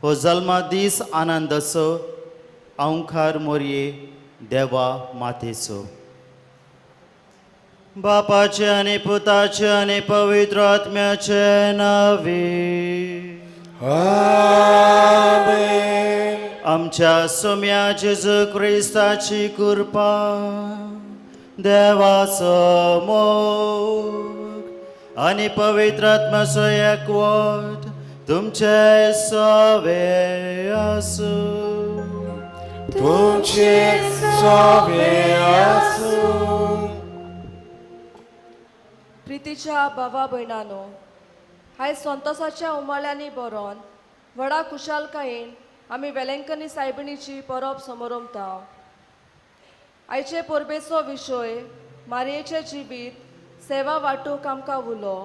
हो जल्मा दीस आनंदाचो अंकार मोरये देवा मातेचो. बापाचे आनी पुताचे आनी पवित्र आत्म्याचे नावे. आमेन. आमच्या सोम्या जेजू क्रिस्ताची कृपा, देवाचो मोग आनी पवित्र आत्म्याचो एकवट तुमचे सवे आसूं. तुमचे सोबे आसूं. प्रितीच्या भावा भयणानो, आयज संतोसाच्या उमाळ्यांनी बरोवन व्हडा खुशालकायेन आमी वेलेंकनी सायबिणीची परब समरमता. आयचे परबेचो विशय मारयेचें जिवीत सेवा वांटूंक आमकां उलो.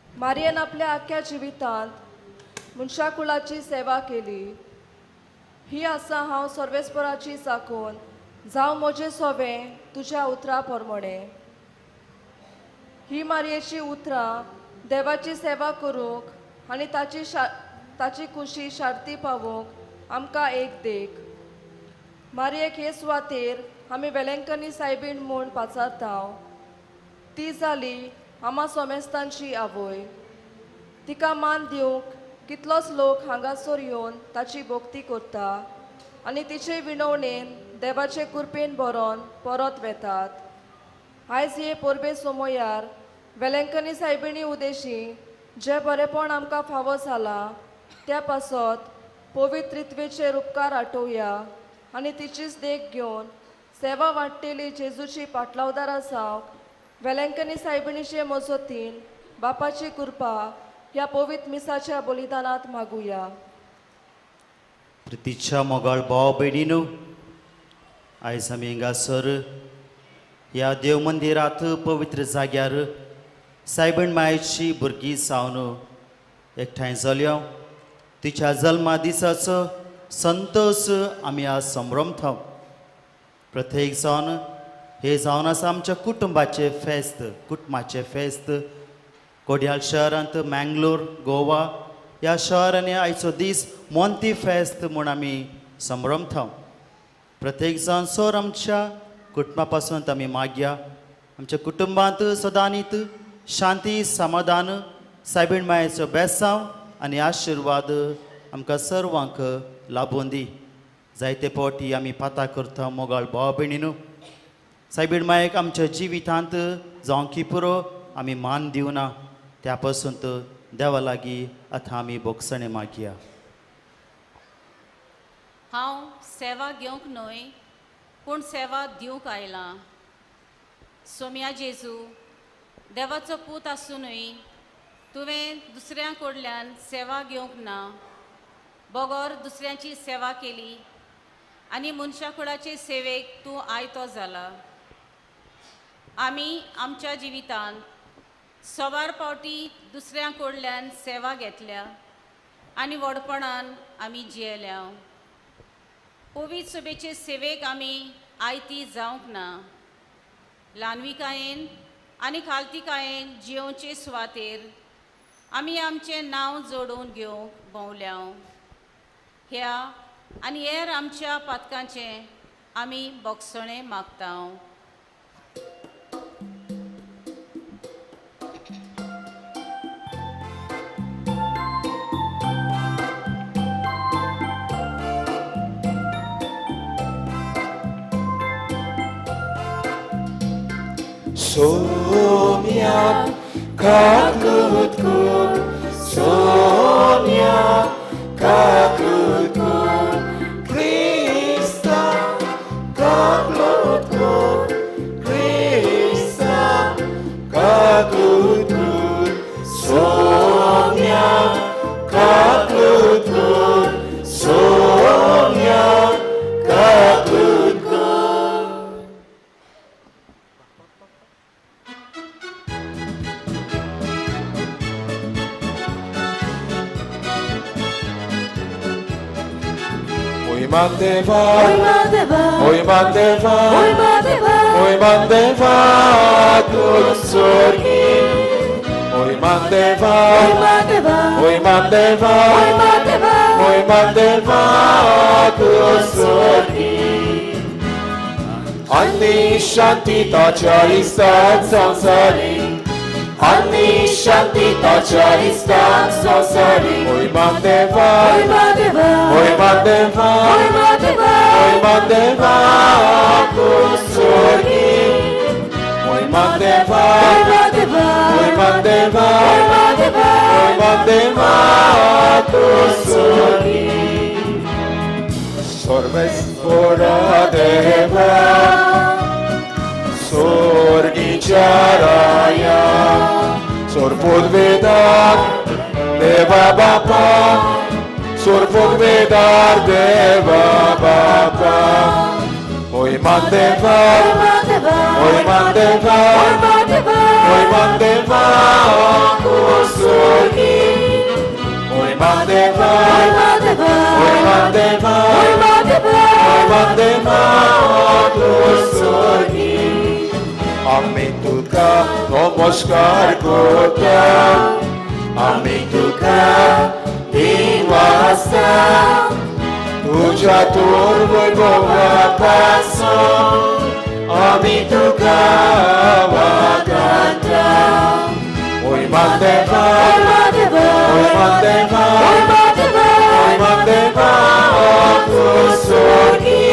मारयेन आपल्या आख्ख्या जिवितांत मनशाकुळाची सेवा केली. ही आसा हांव सर्वेस्पराची चाकून, जावं म्हजें सोवें तुज्या उतरा प्रमाणें. ही मारयेची उतरां देवाची सेवा करूंक आनी ताची खुशी शार्ती पावोवंक आमकां एक देख. मारयेक हे सुवातेर आमी वेलेंकनी सायबीण म्हूण पाचारता. ती जाली आमा सोमेस्तांची आवय. तिका मान दिवंक कितलोच लोक हांगासर येवन ताची भक्ती करता आनी तिचे विनवणेन देवाचे कृपेन बरोवन परत वेतात. आयज हे परबे सोमयार वेलेंकनी सायबिणी उदेशी जें बरेपण आमकां फावो जालां त्या पासत पवित्र त्रित्वेचेर उपकार आठोवया आनी तिचीच देख घेवन सेवा वाडटेली जेजूची पाटलावदारां जावंक वेलेंकनी सायबिणीचे मजतीन बापाची कृपा ह्या पवित्र मिसाच्या बलिदानांत मागुया. प्रितीच्या मोगाळ भाव भयणीनू, आयज आमी हांगासर ह्या देव मंदिरांत पवित्र जाग्यार सायबण मायेची भुरगीं जावन एकठांय जाल्या. तिच्या जल्मा दिसाचो संतोश आमी आज संभ्रमता. प्रत्येक जावन हे जावन आसा आमच्या कुटुंबाचें फेस्त, कुटुंबाचें फेस्त. कोड्याल शहरांत, मँगलोर, गोवा ह्या शहरांनी आयचो दीस मोंती फेस्त म्हूण आमी संभ्रमता. प्रत्येक जाण सोर आमच्या कुटुंबा पासून आमी मागया, आमच्या कुटुंबांत सदांनीत शांती, समाधान, सायबीण मायेचो बेसांव आनी आशिर्वाद आमकां सर्वांक लाबून दी. जायते फावटी आमी पाता करता मोगाळ भाव भयणीनू, सायबीण मायेक आमच्या जिवितांत जावंकी पुरो आमी मान दिवना. त्या पासून देवा लागीं आतां आमी भोगसणें मागया. हांव सेवा घेवंक न्हय पूण सेवा दिवंक आयलां. सोम्या जेजू, देवाचो पूत आसुनूय तुवें दुसऱ्यां कडल्यान सेवा घेवंक ना, बगर दुसऱ्यांची सेवा केली आनी मनशा कुळाचे सेवेक तूं आयतो जाला. आमी आमच्या जिवितांत सवार पावटी दुसऱ्यां कडल्यान सेवा घेतल्या आनी व्हडपणान आमी जियेल्या. पवित्र सभेचे सेवेक आमी आयती जावंक ना. ल्हानविकायेन आनी खालतिकायेन जियोवचे सुवातेर आमी आमचें नांव जोडून घेवंक भोंवल्या. ह्या आनी हेर आमच्या पातकांचें आमी बोगसणें मागता. Sonia kaklutkur, Sonia kaklutkur, Krista kaklutkur, Krista kaklutkur, Sonia kaklutkur, Sonia kaklutkur. Oy mandeva, oy mandeva, oy mandeva, kusorgi. Oy mandeva, oy mandeva, मोहिमान देवाक सोगी आनी शांती ताच्या इस्ताक संवसारी आनी शांती ताच्या इस्ताक संवसारी मोहिमान देवा मोहिमान देवा मोहिमान देवाक सोगी मोहिमान देवा मोहिमान देवा मोहिमान देवाक सोगी सर्वेस्परा देवा सोर्गीच्या राया सोरपुर्वेदार देवा बापा सोरपुर्वेदार देवा बापा मोहिमान देवा मोहिमान देवा मोहिमान देवा सोर्गी मोहिमान देवा मोहिमान देवा मोहिमान देवा सोर्गी आमी तुका नमस्कार करता आमी तुका दिवासा तुझ्या तोर वैभवा पासून आमी तुका वागाता मोहिमान देवा मोहिमान देवा मोहिमान देवा सोर्गी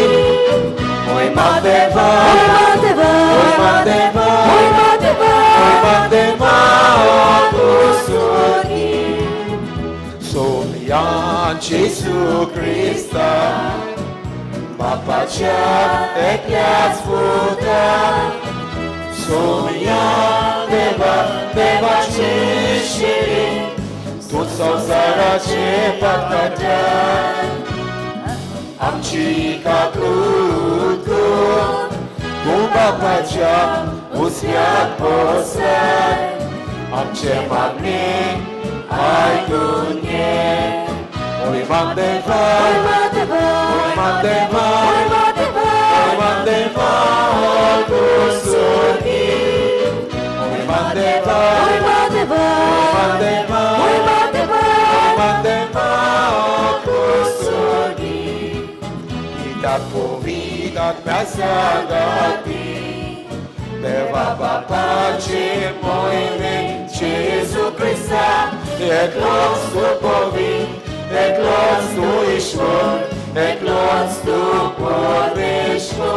मोहिमान देवा मोहिमान देवा मोहिमान देवा सोर्गी सोमयान जेसू क्रिस्ता बापाच्या एकल्याच पुता सोमयान देवा देवाचे शिरी तूं संवसाराचे पातकाच्या आमची काकूत तूं बापाच्या उस्यात बसलाय आमचे मागणे आयकून घे मोहिमान देवा मोहिमान देवा मोहिमान देवा सोर्गी मोहिमान देवा मोहिमान देवा मोहिमान देवा सोर्गी कित्याक पवित्र आत्म्या सांगाती देवा बापाचे मोहिमे जेजू क्रिस्ता एकलोच तूं पवित्र एकलोच तूं ईश्वर एकलोच तूं परमेश्वर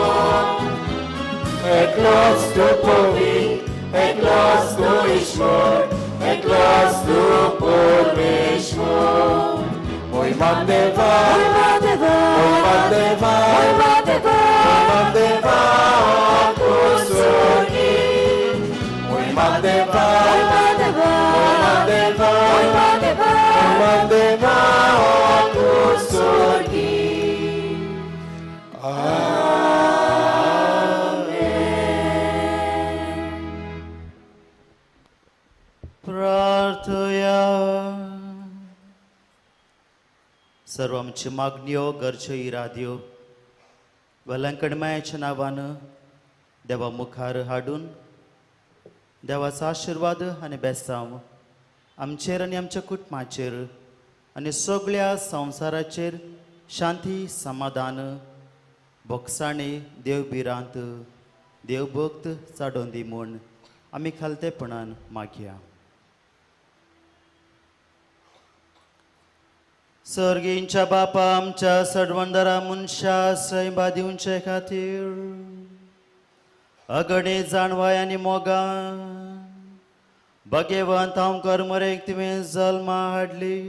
एकलोच तूं पवित्र एकलोच तूं ईश्वर एकलोच तूं परमेश्वर मोहिमान देवा मोहिमान देवा मोहिमान देवा सोर्गी मोहिमान देवा मोहिमान देवा मोहिमान देवा सोर्गी प्रार्थया सर्व आमच्यो मागण्यो गरज्यो इराद्यो वेलंकणमायाच्या नांवान देवा मुखार हाडून देवाचो आशिर्वाद आनी बेसांव आमचेर आनी आमच्या कुटुंबाचेर आनी सगळ्या संवसाराचेर शांती समाधान भोगसाणे देव भिरांत देवभक्त चाडोवन दी म्हूण आमी खालतेपणान मागया. सर्गींच्या बापा आमच्या सडवंदरा मनशा सैबा दिवचे खातीर अगणे जाणवाय आनी मोगान भगेवंत हांव करमरेक तुवें जल्मा हाडली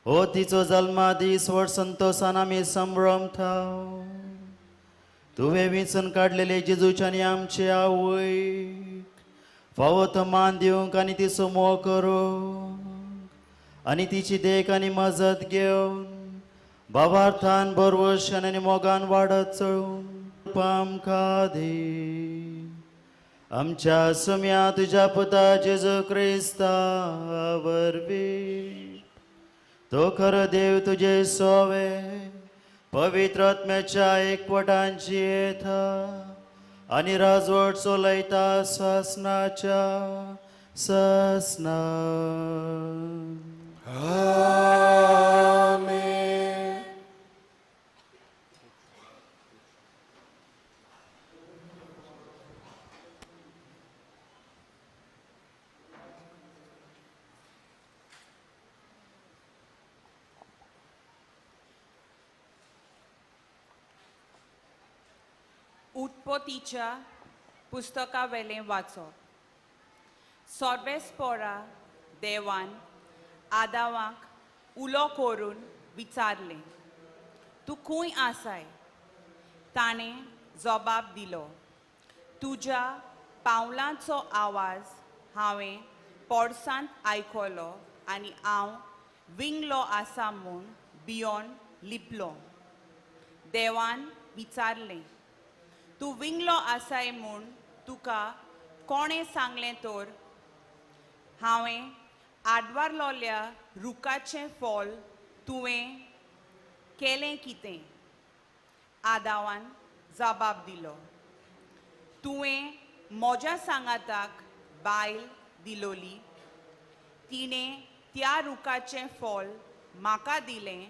हो तिचो जल्मा दीस व्हड संतोसान आमी संभ्रमता. तुवें विंचून काडलेले जेजूच्या आनी आमचे आवयक फावो तो मान दिवंक आनी तिचो मोग करूंक आनी तिची देख आनी मजत घेवन भावार्थान बरवशान आनी मोगान वाडत चळून आमकां दी. आमच्या सुम्या तुज्या पुता जेजू क्रिस्ता वरवीं तो खरो देव तुजे सोवे पवित्र आत्म्याच्या एकवटांची येता आनी राजवट चलयता सासनाच्या सासना. आमेन. उत्पत्तीच्या पुस्तका वेलें वाचप. सोर्वेस्पोरा देवान आदावाक उलो करून विचारलें, तूं खंय आसाय? ताणें जबाब दिलो, तुज्या पावलांचो आवाज हांवें पोडसांत आयकलो आनी हांव विंगलो आसा म्हूण भियोन लिपलो. देवान विचारलें, तूं विंगलो आसाय म्हूण तुका कोणें सांगलें तर? हांवें आडवारलोल्या रुखाचें फळ तुवें केलें कितें? आदावान जबाब दिलो, तुवें म्हज्या सांगाताक बायल दिलोली, तिणें त्या रुखाचें फळ म्हाका दिलें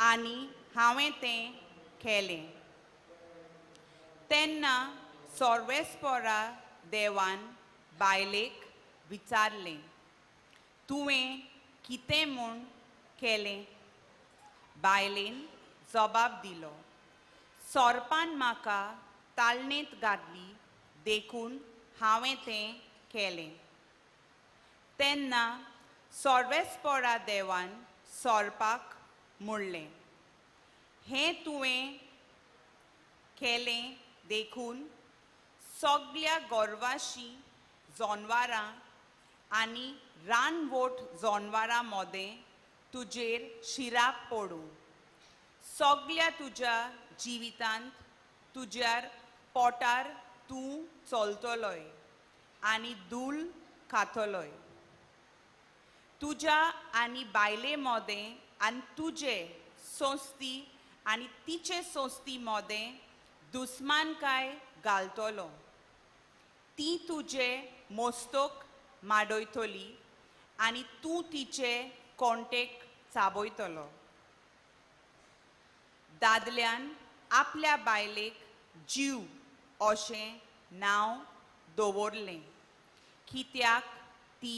आनी हांवें तें केलें. तेन्ना सोर्वेस्पोरा देवान बायलेक विचारलें, तुवें कितें म्हूण केलें? बायलेन जबाब दिलो, सोरपान म्हाका तालनेंत घातली देखून हांवें तें केलें. तेन्ना सोर्वेस्पोरा देवान सोरपाक म्हणलें, हें तुवें केलें देखून सगल्या गोरवाशी जनवारां आनी रानवट जनवारां मदें तुजेर शिराप पडूं. सगल्या तुज्या जिवितांत तुज्या पोटार तूं चलतलोय आनी धूल खातलोय. तुज्या आनी बायले मदें आनी तुजे संस्ती आनी तिचे संस्ती मदें दुस्मानकाय घालतलो. ती तुजे मोस्तक माडयतली आनी तूं तिचे कोंटेक चाबयतलो. दादल्यान आपल्या बायलेक जीव अशें नांव दवरलें, कित्याक ती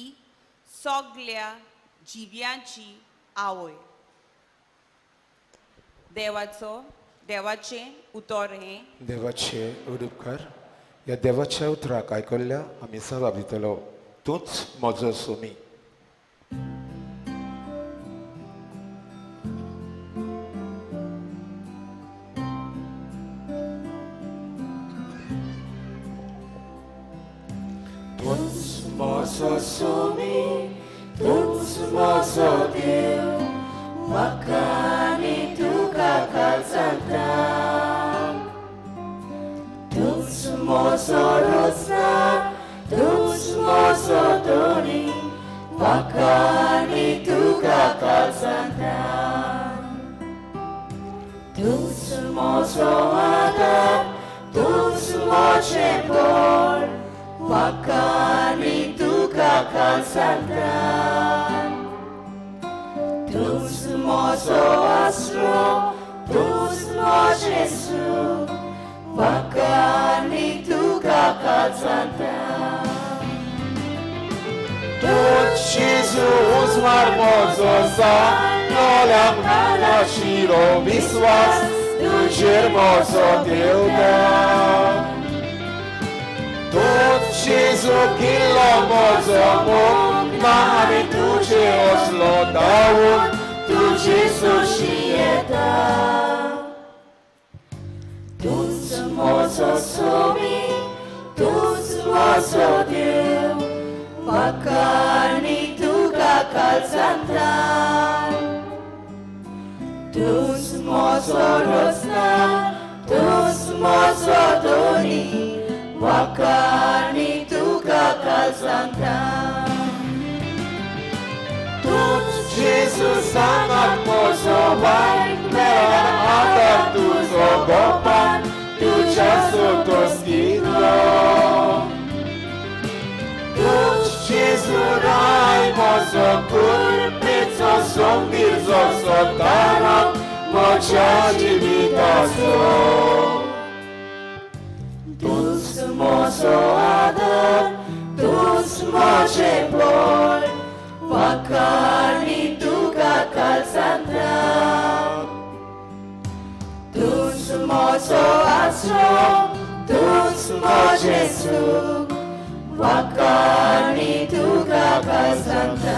सगल्या जिव्यांची आवय. देवाचो देवाचें उतर हें. देवाचे उडुपकार ह्या देवाच्या उतराक आयकल्ल्या आमी जबाब दितलो, तूंच म्हजो सोमी. तूंच म्हजो सोमी, तूंच म्हजो देव, म्हाका आनी तुका काळजांता. तूंच म्हजो रचना, तूंच म्हजो धनी, म्हाका आनी तुका काळजांता. तूंच म्हजो आदार, तूंच म्हजें बळ, म्हाका आनी तुका काळजांता. तूंच म्हजो आसरो, तूंच म्हजें सूख, म्हाका आनी तुका काळजांता. तूंच जेजू उजवाड म्हजो सांगलोल्यांक नाशिल्लो विस्वास तुजेर म्हजो देवता. तूंच जेजू किल्लो म्हजो मोग, आनी तुजे असलो धांवून तुजी सुशी येता. तूंच म्हजो सोमी, तूंच म्हजो देव, म्हाका आनी तुका काळजांता. तूंच म्हजो रचना, तूंच म्हजो धनी, म्हाका आनी तुका काळजांता. तूंच जेजू सांगात म्हजो वायट मेळ्ळा आदार तुजो गोपान तुज्या सोतोस दितलो. तूंच जेजू राय म्हजो कृपेचो सोंगीर जसो तारक म्हज्या जिविताचो. तूंच म्हजो आदार, तूंच म्हजें बळ, म्हाका आनी तुका काळजांता. तूंच म्हजो आसरो तूंच म्हजें सूख वाखाणी तुका कासांता.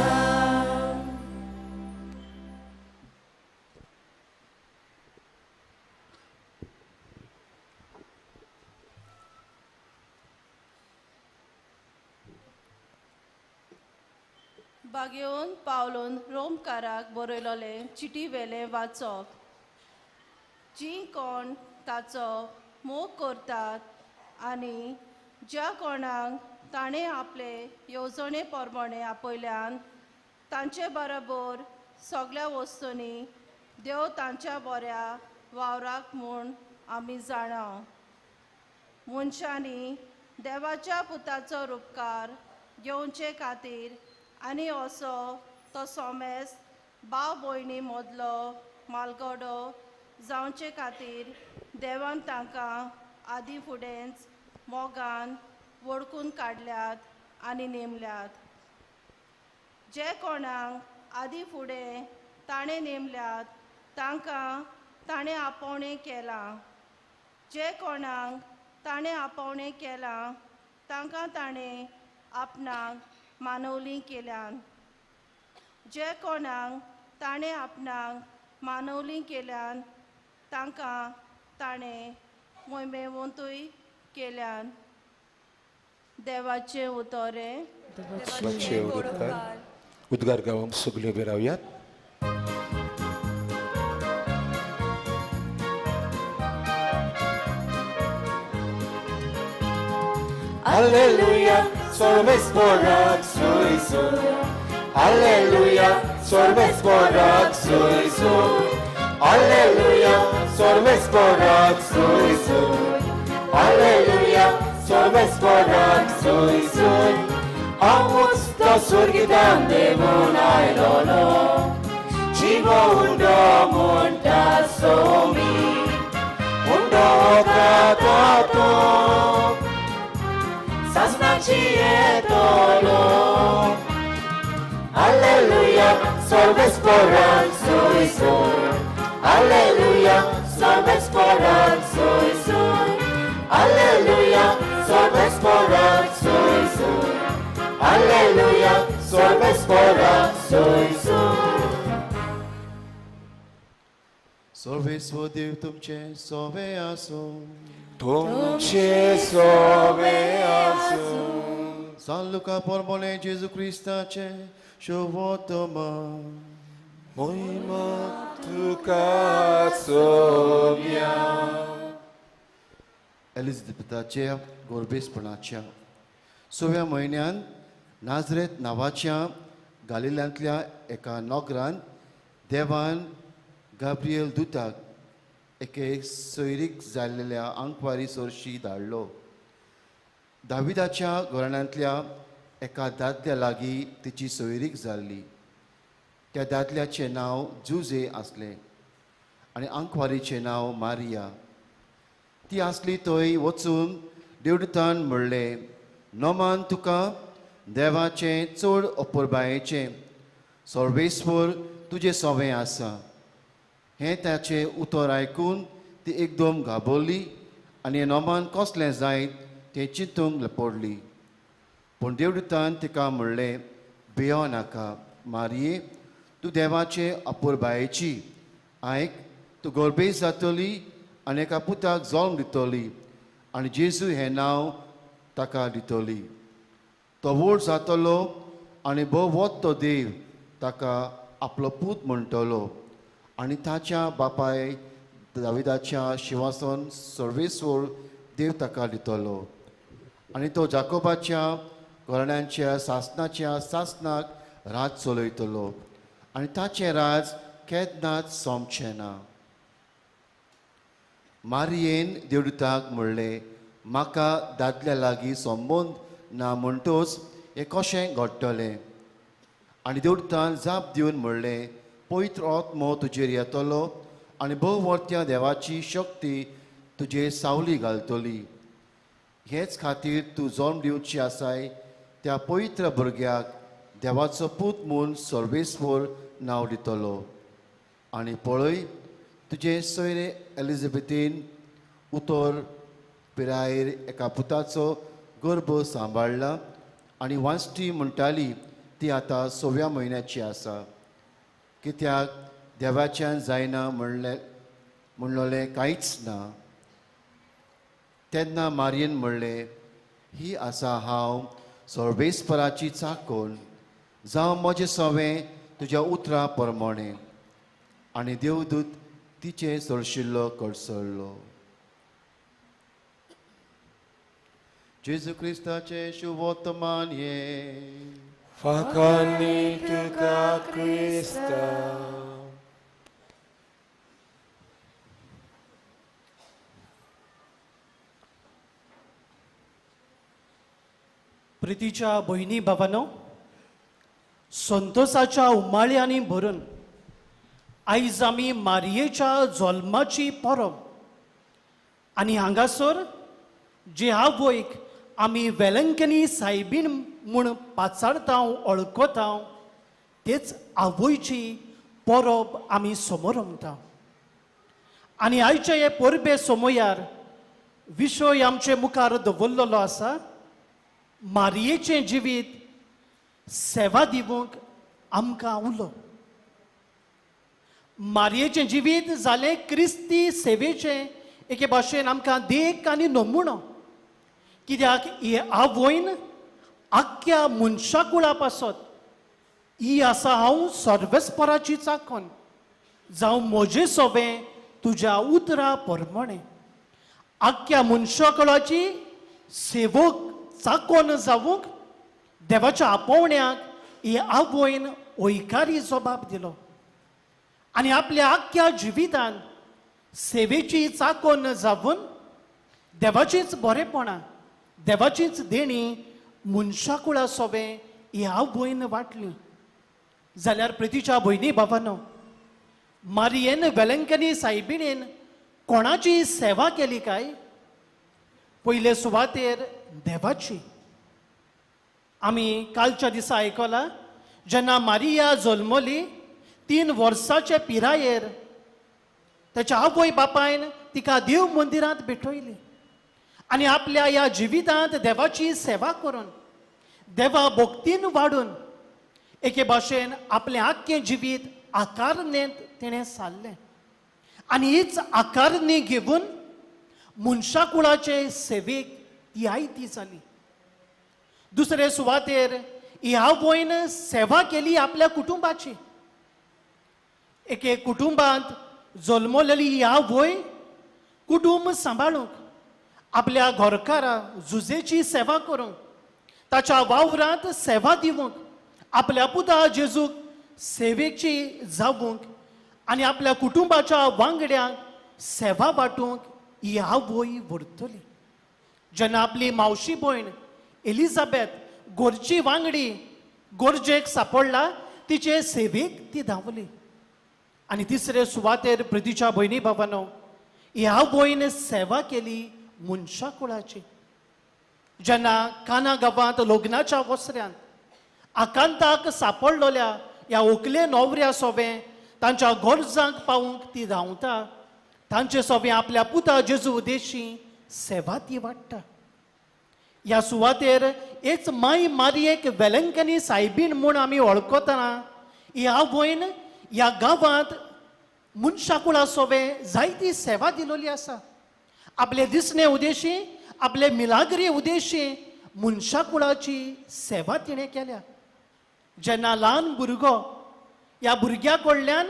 बागेवन पावलोन रोमकाराक बरयलोले चिटी वेले वाचप. जीं कोण ताचो मोग करतात आनी ज्या कोणाक ताणें आपले येवजणे प्रमाणे आपयल्यान तांचे बरोबर सगळ्या वस्तूंनी देव तांच्या बऱ्या वावराक म्हूण आमी जाणा. मनशांनी देवाच्या पुताचो रुपकार घेवचे खातीर आनी असो तो सोमेस भाव भयणी मदलो मालगडो जावचे खातीर देवान तांकां आदी फुडेंच मोगान वळखून काडल्यात आनी नेमल्यात. जे कोणाक आदी फुडें ताणें नेमल्यात तांकां ताणें आपोवणें केलां. जे कोणाक ताणें आपोवणें केलां तांकां ताणें आपणाक मानवली केल्यान. जे कोणाक ताणें आपणाक मानवली केल्यान तांकां ताणें मोहिमेवंतूय केल्यान. देवाचें उतोरें. देवाचे उद्गार. उद्गार गावंक सगळे उबे रावयात. Alleluia, सर्वेस्पराक सुयसून. Alleluia, सर्वेस्पराक सुयसून. Alleluia, सर्वेस्पराक सुयसून. Alleluia, सर्वेस्पराक सुयसून. हांवूच तो स्वर्गितान देवून आयलोलो, जिवो उंडो म्हणटा सोमी, उंडो खाता तो सासणाची येतलो. Alleluia, सर्वेस्पराक सुयसून. Alleluia, सर्वेस्पराक सुयसून. Alleluia, सर्वेस्पराक सुयसून. Alleluia, सर्वेस्पराक सुयसून. सर्वेस्वर देव तुमचे सोवे आसूं. तुमचे सोवे आसूं. सान लुका परमोले जेजू क्रिस्ताचे शुभोत्तम. मोहिमा तुका सोम्या. एलिझाबेथाच्या गोरबेसपणाच्या सव्या म्हयन्यान नाजरेत नांवाच्या गालिल्यांतल्या एका नगरान देवान गाब्रिएल दुताक एके सोयरीक जाल्लेल्या आंकवारी सोरशी धाडलो. दाविदाच्या घराण्यांतल्या एका दादल्या लागीं तिची सोयरीक जाल्ली. त्या दादल्याचें नांव जुजे आसलें आनी आंकवारीचें नांव मारिया. ती आसली थंय वचून देवदूतान म्हणलें, नोमान तुका देवाचें चड अपुरबायेचें सर्वेस्वर तुजें सोवें आसा. हें ताचें उतर आयकून ती एकदम घाबरली आनी नोमान कसलें जायत तें चिंतूंक पडली. पूण देवदूतान तिका म्हणलें, भियो नाका मारये, तूं देवाचे अपुरबायेची. आयक, तूं गर्भेस्त जातली आनी एका पुताक जल्म दितली आनी जेजू हें नांव ताका दितली. तो व्हड जातलो आनी भोव तो देव ताका आपलो पूत म्हणटलो आनी ताच्या बापाय दाविदाच्या शिंवासन सर्वेस्वर देव ताका दितलो आनी तो जाकोबाच्या घराण्यांच्या सासनाच्या सासनाक राज चलयतलो आनी ताचें राज केन्नाच सोंपचें ना. मारियेन देवदूताक म्हणलें, म्हाका दादल्या लागीं संबंद ना म्हणटोच हें कशें घडटलें? आनी देवदूतान जाप दिवन म्हणलें, पवित्र आत्मो तुजेर येतलो आनी भोववर्त्या देवाची शक्ती तुजेर सावली घालतली. हेच खातीर तूं जल्म दिवची आसाय त्या पवित्र भुरग्याक देवाचो पूत म्हूण सर्वेस्वर नांव दितलो. आनी पळय, तुजे सोयरे एलिझाबेथीन उतर पिरायेर एका पुताचो गर्भ सांबाळ्ळा आनी वांस्टी म्हणटाली ती आतां 6व्या म्हयन्याची आसा. कित्याक देवाच्यान जायना म्हणलें कांयच ना. तेन्ना मारयेन म्हणलें, ही आसा हांव सर्वेस्पराची चाकोन, जावं म्हजें सवें तुज्या उतरा प्रमाणें. आनी देवदूत तिचें सरशिल्लो कडसरलो. जेजू क्रिस्ताचें शुभोत्तमान हें. फाकांनी तुका क्रिस्ता. प्रितीच्या भयणी बाबानो, संतोषाच्या उमाळ्यांनी भरून आयज आमी मारयेच्या जल्माची परब आनी हांगासर जे आवयक आमी वेलंकनी सायबीण म्हूण पाचारता वळखता तेच आवयची परब आमी समोरमता. आनी आयचे हे परबे समयार विशय आमचे मुखार दवरलेलो आसा, मारयेचें जिवीत सेवा दिवंक आमकां उलो. मारयेचें जिवीत जालें क्रिस्ती सेवेचें एके भाशेन आमकां देख आनी नमुणो. कित्याक ही आवयन आख्ख्या मनशा कुळा पासत ही आसा हांव सर्वेस्पराची चाकोन, जावं म्हजें सोबें तुज्या उतरा प्रमाणें. आख्ख्या मनशा कुळाची सेवक चाकोन जावंक देवाच्या आपोवण्याक ही आवयन हयकारी जबाब दिलो आनी आपल्या आख्ख्या जिवितान सेवेची चाकोन जावन देवाचीच बरेपणां देवाचीच देणी मनशाकुळा सोबें ही आवयन वांटली. जाल्यार प्रितीच्या भयणी बाबानो, मारयेन वेलंकनी सायबिणेन कोणाची सेवा केली काय? पयले सुवातेर देवाची. आमी कालच्या दिसा आयकला, जेन्ना मारिया जल्मली 3 वर्साचे पिरायेर ताच्या आवय बापायन तिका देव मंदिरांत भेटयली आनी आपल्या ह्या जिवितांत देवाची सेवा करून देवा भक्तीन वाडून एके भाशेन आपलें आख्खें जिवीत आकारणेंत तिणें सारलें आनी हीच आकारणी घेवन मनशाकुळाचे सेवेक ती आयती जाली. दुसरे सुवातेर ह्या आवयन सेवा केली आपल्या कुटुंबाची. एके कुटुंबांत जल्मलेली ही आवय कुटुंब सांबाळूंक आपल्या घरकारा जुजेची सेवा करूंक ताच्या वावरांत सेवा दिवंक आपल्या पुता जेजूक सेवेची जावंक आनी आपल्या कुटुंबाच्या वांगड्यांक सेवा वांटूंक ही आवय व्हरतली. जेन्ना आपली मावशी भयण एलिझाबेथ गोरची वांगडी गोरजेक सापडला तिचे सेवेक ती धांवली. आनी तिसरे सुवातेर प्रितीच्या भयणी बाबानो, ह्या आवयन सेवा केली मनशाकुळाची. जेन्ना काना गांवांत लग्नाच्या वसऱ्यांत आकांताक सापडलेल्या ह्या ओकले नवऱ्या सोबें तांच्या गरजांक पावूंक ती धांवता, तांचे सोबें आपल्या पुता जेजू उदेशी सेवा ती वाडटा. ह्या सुवातेर हेच माय मारयेक वेलंकनी सायबीण म्हूण आमी वळखतना ह्या आवयन ह्या गांवांत मनशाकुळा सोबें जायती सेवा दिलोली आसा. आपले दिसणे उदेशी आपले मिलाग्री उदेशी मनशाकुळाची सेवा तिणें केल्या. जेन्ना ल्हान भुरगो ह्या भुरग्या कडल्यान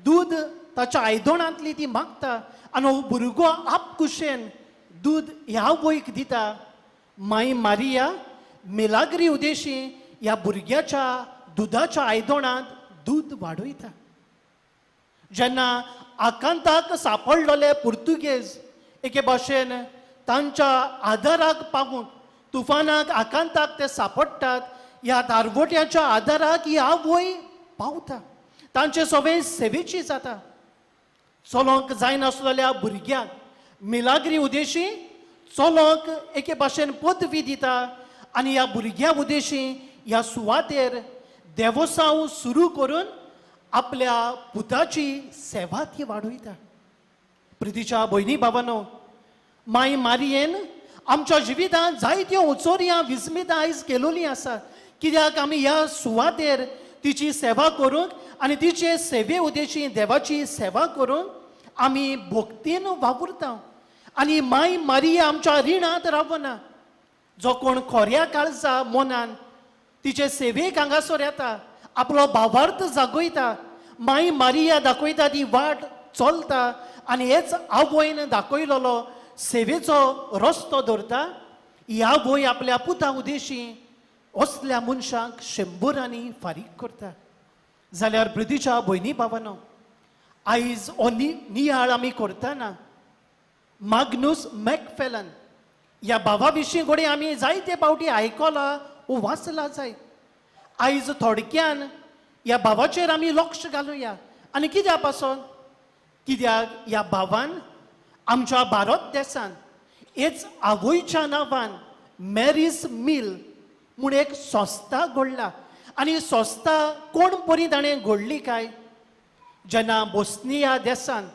दूद ताच्या आयदोणांतली ती मागता आनी हो भुरगो आपकुशेन दूद ह्या आवयक दिता, माई मारिया मिलाग्री उदेशी ह्या भुरग्याच्या दुदाच्या आयदोणांत दूद वाडयता. जेन्ना आकांताक सापडलेले पुर्तुगेज एके भाशेन तांच्या आदाराक पावूंक तुफानाक आकांताक ते सापडटात, ह्या दारवट्याच्या आदाराक ही आवय पावता, तांचे सगळे सेवेची जाता. चलोंक जायनासलेल्या भुरग्याक मिलाग्री उदेशी चलोंक एके भाशेन पदवी दिता आनी ह्या भुरग्या उदेशी ह्या सुवातेर देवसांव सुरू करून आपल्या पुताची सेवा ती वाडयता. प्रितीच्या भयणी बाबानो, माई मारियेन आमच्या जिवितांत जायत्यो उचोरयां विस्मितां आयज केलोलीं आसा, कित्याक आमी ह्या सुवातेर तिची सेवा करूंक आनी तिचे सेवे उदेशी देवाची सेवा करूंक आमी भक्तीन वावुरता. आनी माई मारिया आमच्या रिणांत रावना. जो कोण खोऱ्या काळजा मनान तिचे सेवेक हांगासर येता, आपलो भावार्थ जागयता, माई मारिया दाखयता ती वाट चलता आनी हेच आवयन दाखयलेलो सेवेचो रस्तो धरता, ही आवय आपल्या पुता उदेशी असल्या मनशांक शंबरांनी फारीक करता. जाल्यार प्रितीच्या भयणी भावानो, आयज हो नियाळ आमी करतना माग्नुस मॅकफेलन ह्या भावा विशीं घडये आमी जायते फावटी आयकला वो वाचला जायत. आयज थोडक्यान ह्या भावाचेर आमी लक्ष घालुया. आनी कित्या पासून, कित्याक ह्या भावान आमच्या भारत देसान हेच आवयच्या नांवान मॅरीज मिल म्हूण एक संस्था घडला. आनी संस्था कोण परी ताणें घडली काय, जेन्ना बोस्निया देसान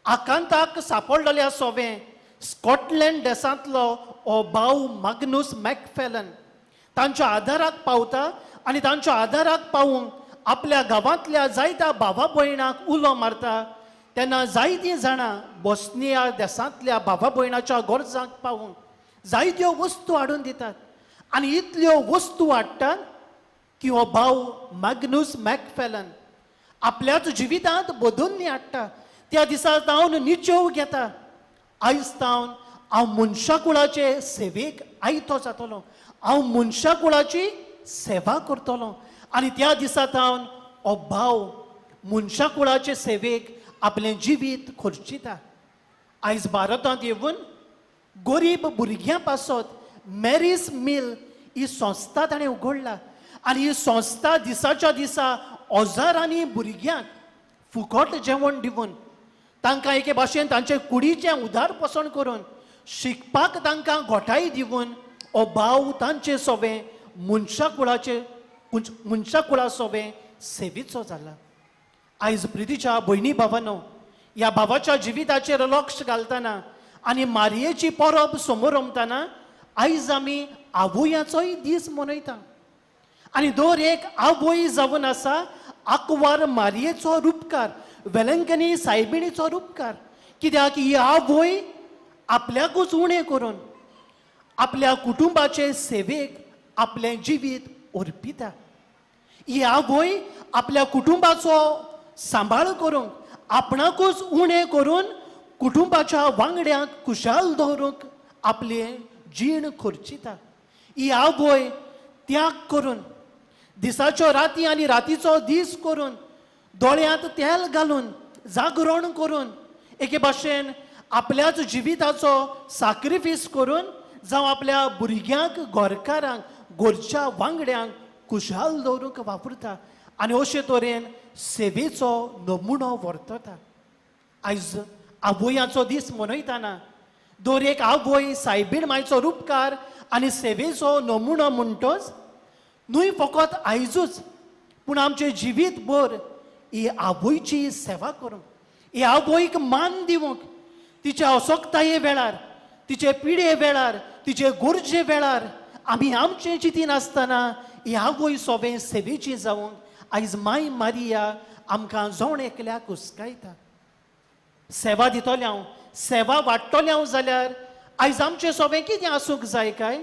आकांताक सापडलेल्या सोवें स्कॉटलँड देसांतलो हो भाव माग्नुस मॅकफेलन तांच्या आदाराक पावता आनी तांच्या आदाराक पावूंक आपल्या गांवांतल्या जायत्या भावा भयणाक उलो मारता. तेन्ना जायतीं जाणां बोस्निया देसांतल्या भावा भयणाच्या गरजांक पावूंक जायत्यो वस्तू हाडून दितात आनी इतल्यो वस्तू हाडटात की हो भाव माग्नुस मॅकफेलन आपल्याच जिवितांत बदलणी हाडटा. त्या दिसा तावन निचेव घेता, आयज तावन हांव मनशाकुळाचे सेवेक आयतो जातलो, हांव मनशाकुळाची सेवा करतलो. आनी त्या दिसा तावन हो भाव मनशाकुळाचे सेवेक आपलें जिवीत खर्चिता. आयज भारतांत येवन गरीब भुरग्यां पासत मॅरीज मिल ही संस्था ताणें उगडला आनी ही संस्था दिसाच्या दिसा हजारांनी भुरग्यांक फुकट जेवण दिवन तांकां एके भाशेन तांचे कुडीचें उदारपोसण करून शिकपाक तांकां घोटाय दिवन हो भाव तांचे सोवें मनशाकुळाचे मनशाकुळा सोवें सेवेचो जाला. आयज प्रितीच्या भयणी भावानो, ह्या भावाच्या जिविताचेर लक्ष घालतना आनी मारयेची परब समोर रमतना आयज आमी आवयाचोय दीस मनयता. आनी दर एक आवय जावन आसा आंकवार मारयेचो रुपकार, वेलंकनी सायबिणीचो रुपकार. कित्याक ही आवय आपल्याकूच उणें करून आपल्या कुटुंबाचे सेवेक आपलें जिवीत अर्पिता. ही आवय आपल्या कुटुंबाचो सांबाळ करूंक आपणाकूच उणें करून कुटुंबाच्या वांगड्यांक खुशाल दवरूंक आपलें जीण खर्चिता. ही आवय त्याग करून दिसाच्यो राती आनी रातीचो दीस करून दोळ्यांत तेल घालून जागरण करून एके भाशेन आपल्याच जिविताचो साक्रिफीस करून जावं आपल्या भुरग्यांक, घरकारांक, घरच्या वांगड्यांक खुशाल दवरूंक वापरता आनी अशे तरेन सेवेचो नमुनो वर्तता. आयज आवयाचो दीस मनयतना दर एक आवय सायबीण मायचो रुपकार आनी सेवेचो नमुनो म्हणटच न्हय फकत आयजूच पूण आमचें जिवीत भर ही आवयची सेवा करूंक, ही आवयक मान दिवंक, तिच्या असक्ताये वेळार, तिचे पिडे वेळार, तिचे गरजे वेळार आमी आमचें चिंतीन आसतना ही आवय सोबें सेवेची जावंक आयज माय मारिया आमकां जण एकल्याक हुस्कायता. सेवा दितलें हांव, सेवा वाडटलें हांव जाल्यार आयज आमचें सोबें कितें आसूंक जाय काय?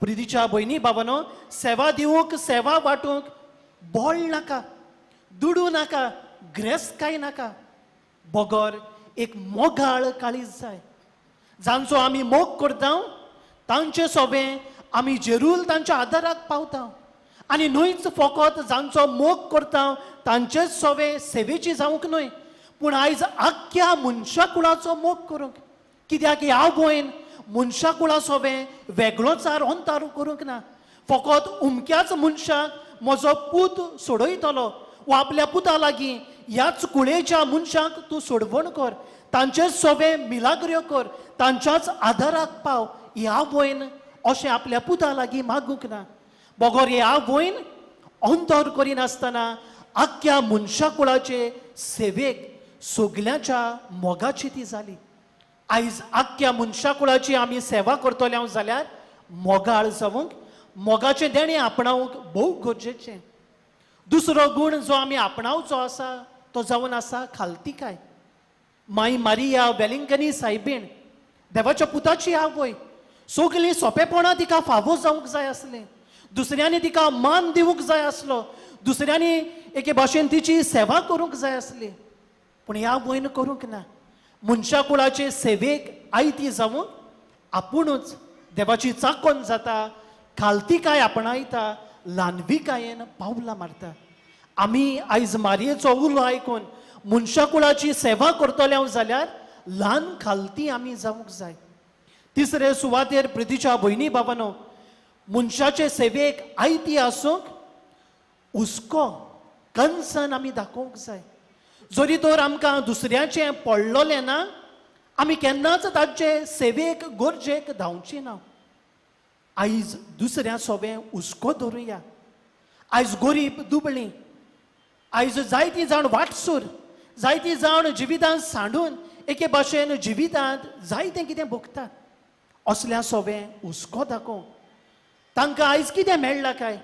प्रितीच्या भयणी बाबानो, सेवा दिवंक, सेवा वांटूंक बळ नाका, दुडू नाका, ग्रेस काय नाका, बगर एक मोगाळ काळीज जाय. जांचो आमी मोग करता तांचे सोबें आमी जेरूल तांच्या आदाराक पावता आनी न्हयच फकत जांचो मोग करता तांचेच सोबें सेवेची जावंक न्हय पूण आयज आख्ख्या मनशाकुळाचो मोग करूंक. कित्याक ह्या आवयन मनशाकुळा सोबें वेगळोचार अंतार करूंक ना. फकत उमक्याच मनशाक म्हजो पूत सोडयतलो वा आपल्या पुता लागीं ह्याच कुळेच्या मनशाक तूं सोडवण कर, तांचेच सोबें मिलाग्र्यो कर, तांच्याच आदाराक पाव, ह्या आवयन अशें आपल्या पुता लागीं मागूंक ना. बगर ह्या आवयन अंतर करिनासतना आख्ख्या मनशाकुळाचे सेवेक सगल्यांच्या मोगाची ती जाली. आयज आख्ख्या मनशाकुळाची आमी सेवा करतले हांव जाल्यार मोगाळ जावंक, मोगाचें देणें आपणावंक भोव गरजेचें. दुसरो गूण जो आमी आपणावचो आसा तो जावन आसा खालतिकाय. माई मारिया वेलिंगकनी सायबीण, देवाच्या पुताची आवय, सगलीं सोंपेपणां तिका फावो जावंक जाय आसलें, दुसऱ्यांनी तिका मान दिवंक जाय आसलो, दुसऱ्यांनी एके भाशेन तिची सेवा करूंक जाय आसली, पूण ह्या आवयन करूंक ना. मनशाकुळाचे सेवेक आयती जावंक आपुणूच देवाची चाकोन जाता, खालतिकाय आपणायता, ल्हानविकायेन पावलां मारता. आमी आयज मारयेचो उलो आयकून मनशाकुळाची सेवा करतले हांव जाल्यार ल्हान खालती आमी जावंक जाय. तिसरे सुवातेर प्रितीच्या भयणी बाबानो, मनशाचे सेवेक आयती आसूंक हुस्को, कन्सन आमी दाखोवंक जाय. जरी तर आमकां दुसऱ्याचें पडलोलें ना, आमी केन्नाच ताचे सेवेक गरजेक धांवची ना. आयज दुसऱ्या सोबें हुस्को धरुया. आयज गरीब दुबळी, आयज जायतीं जाण वाटसूर, जायतीं जाण जिवितांत सांडून एके भाशेन जिवितांत जायतें कितें भोगतात. असल्या सोबें हुस्को दाखोवंक तांकां आयज कितें मेळ्ळां काय?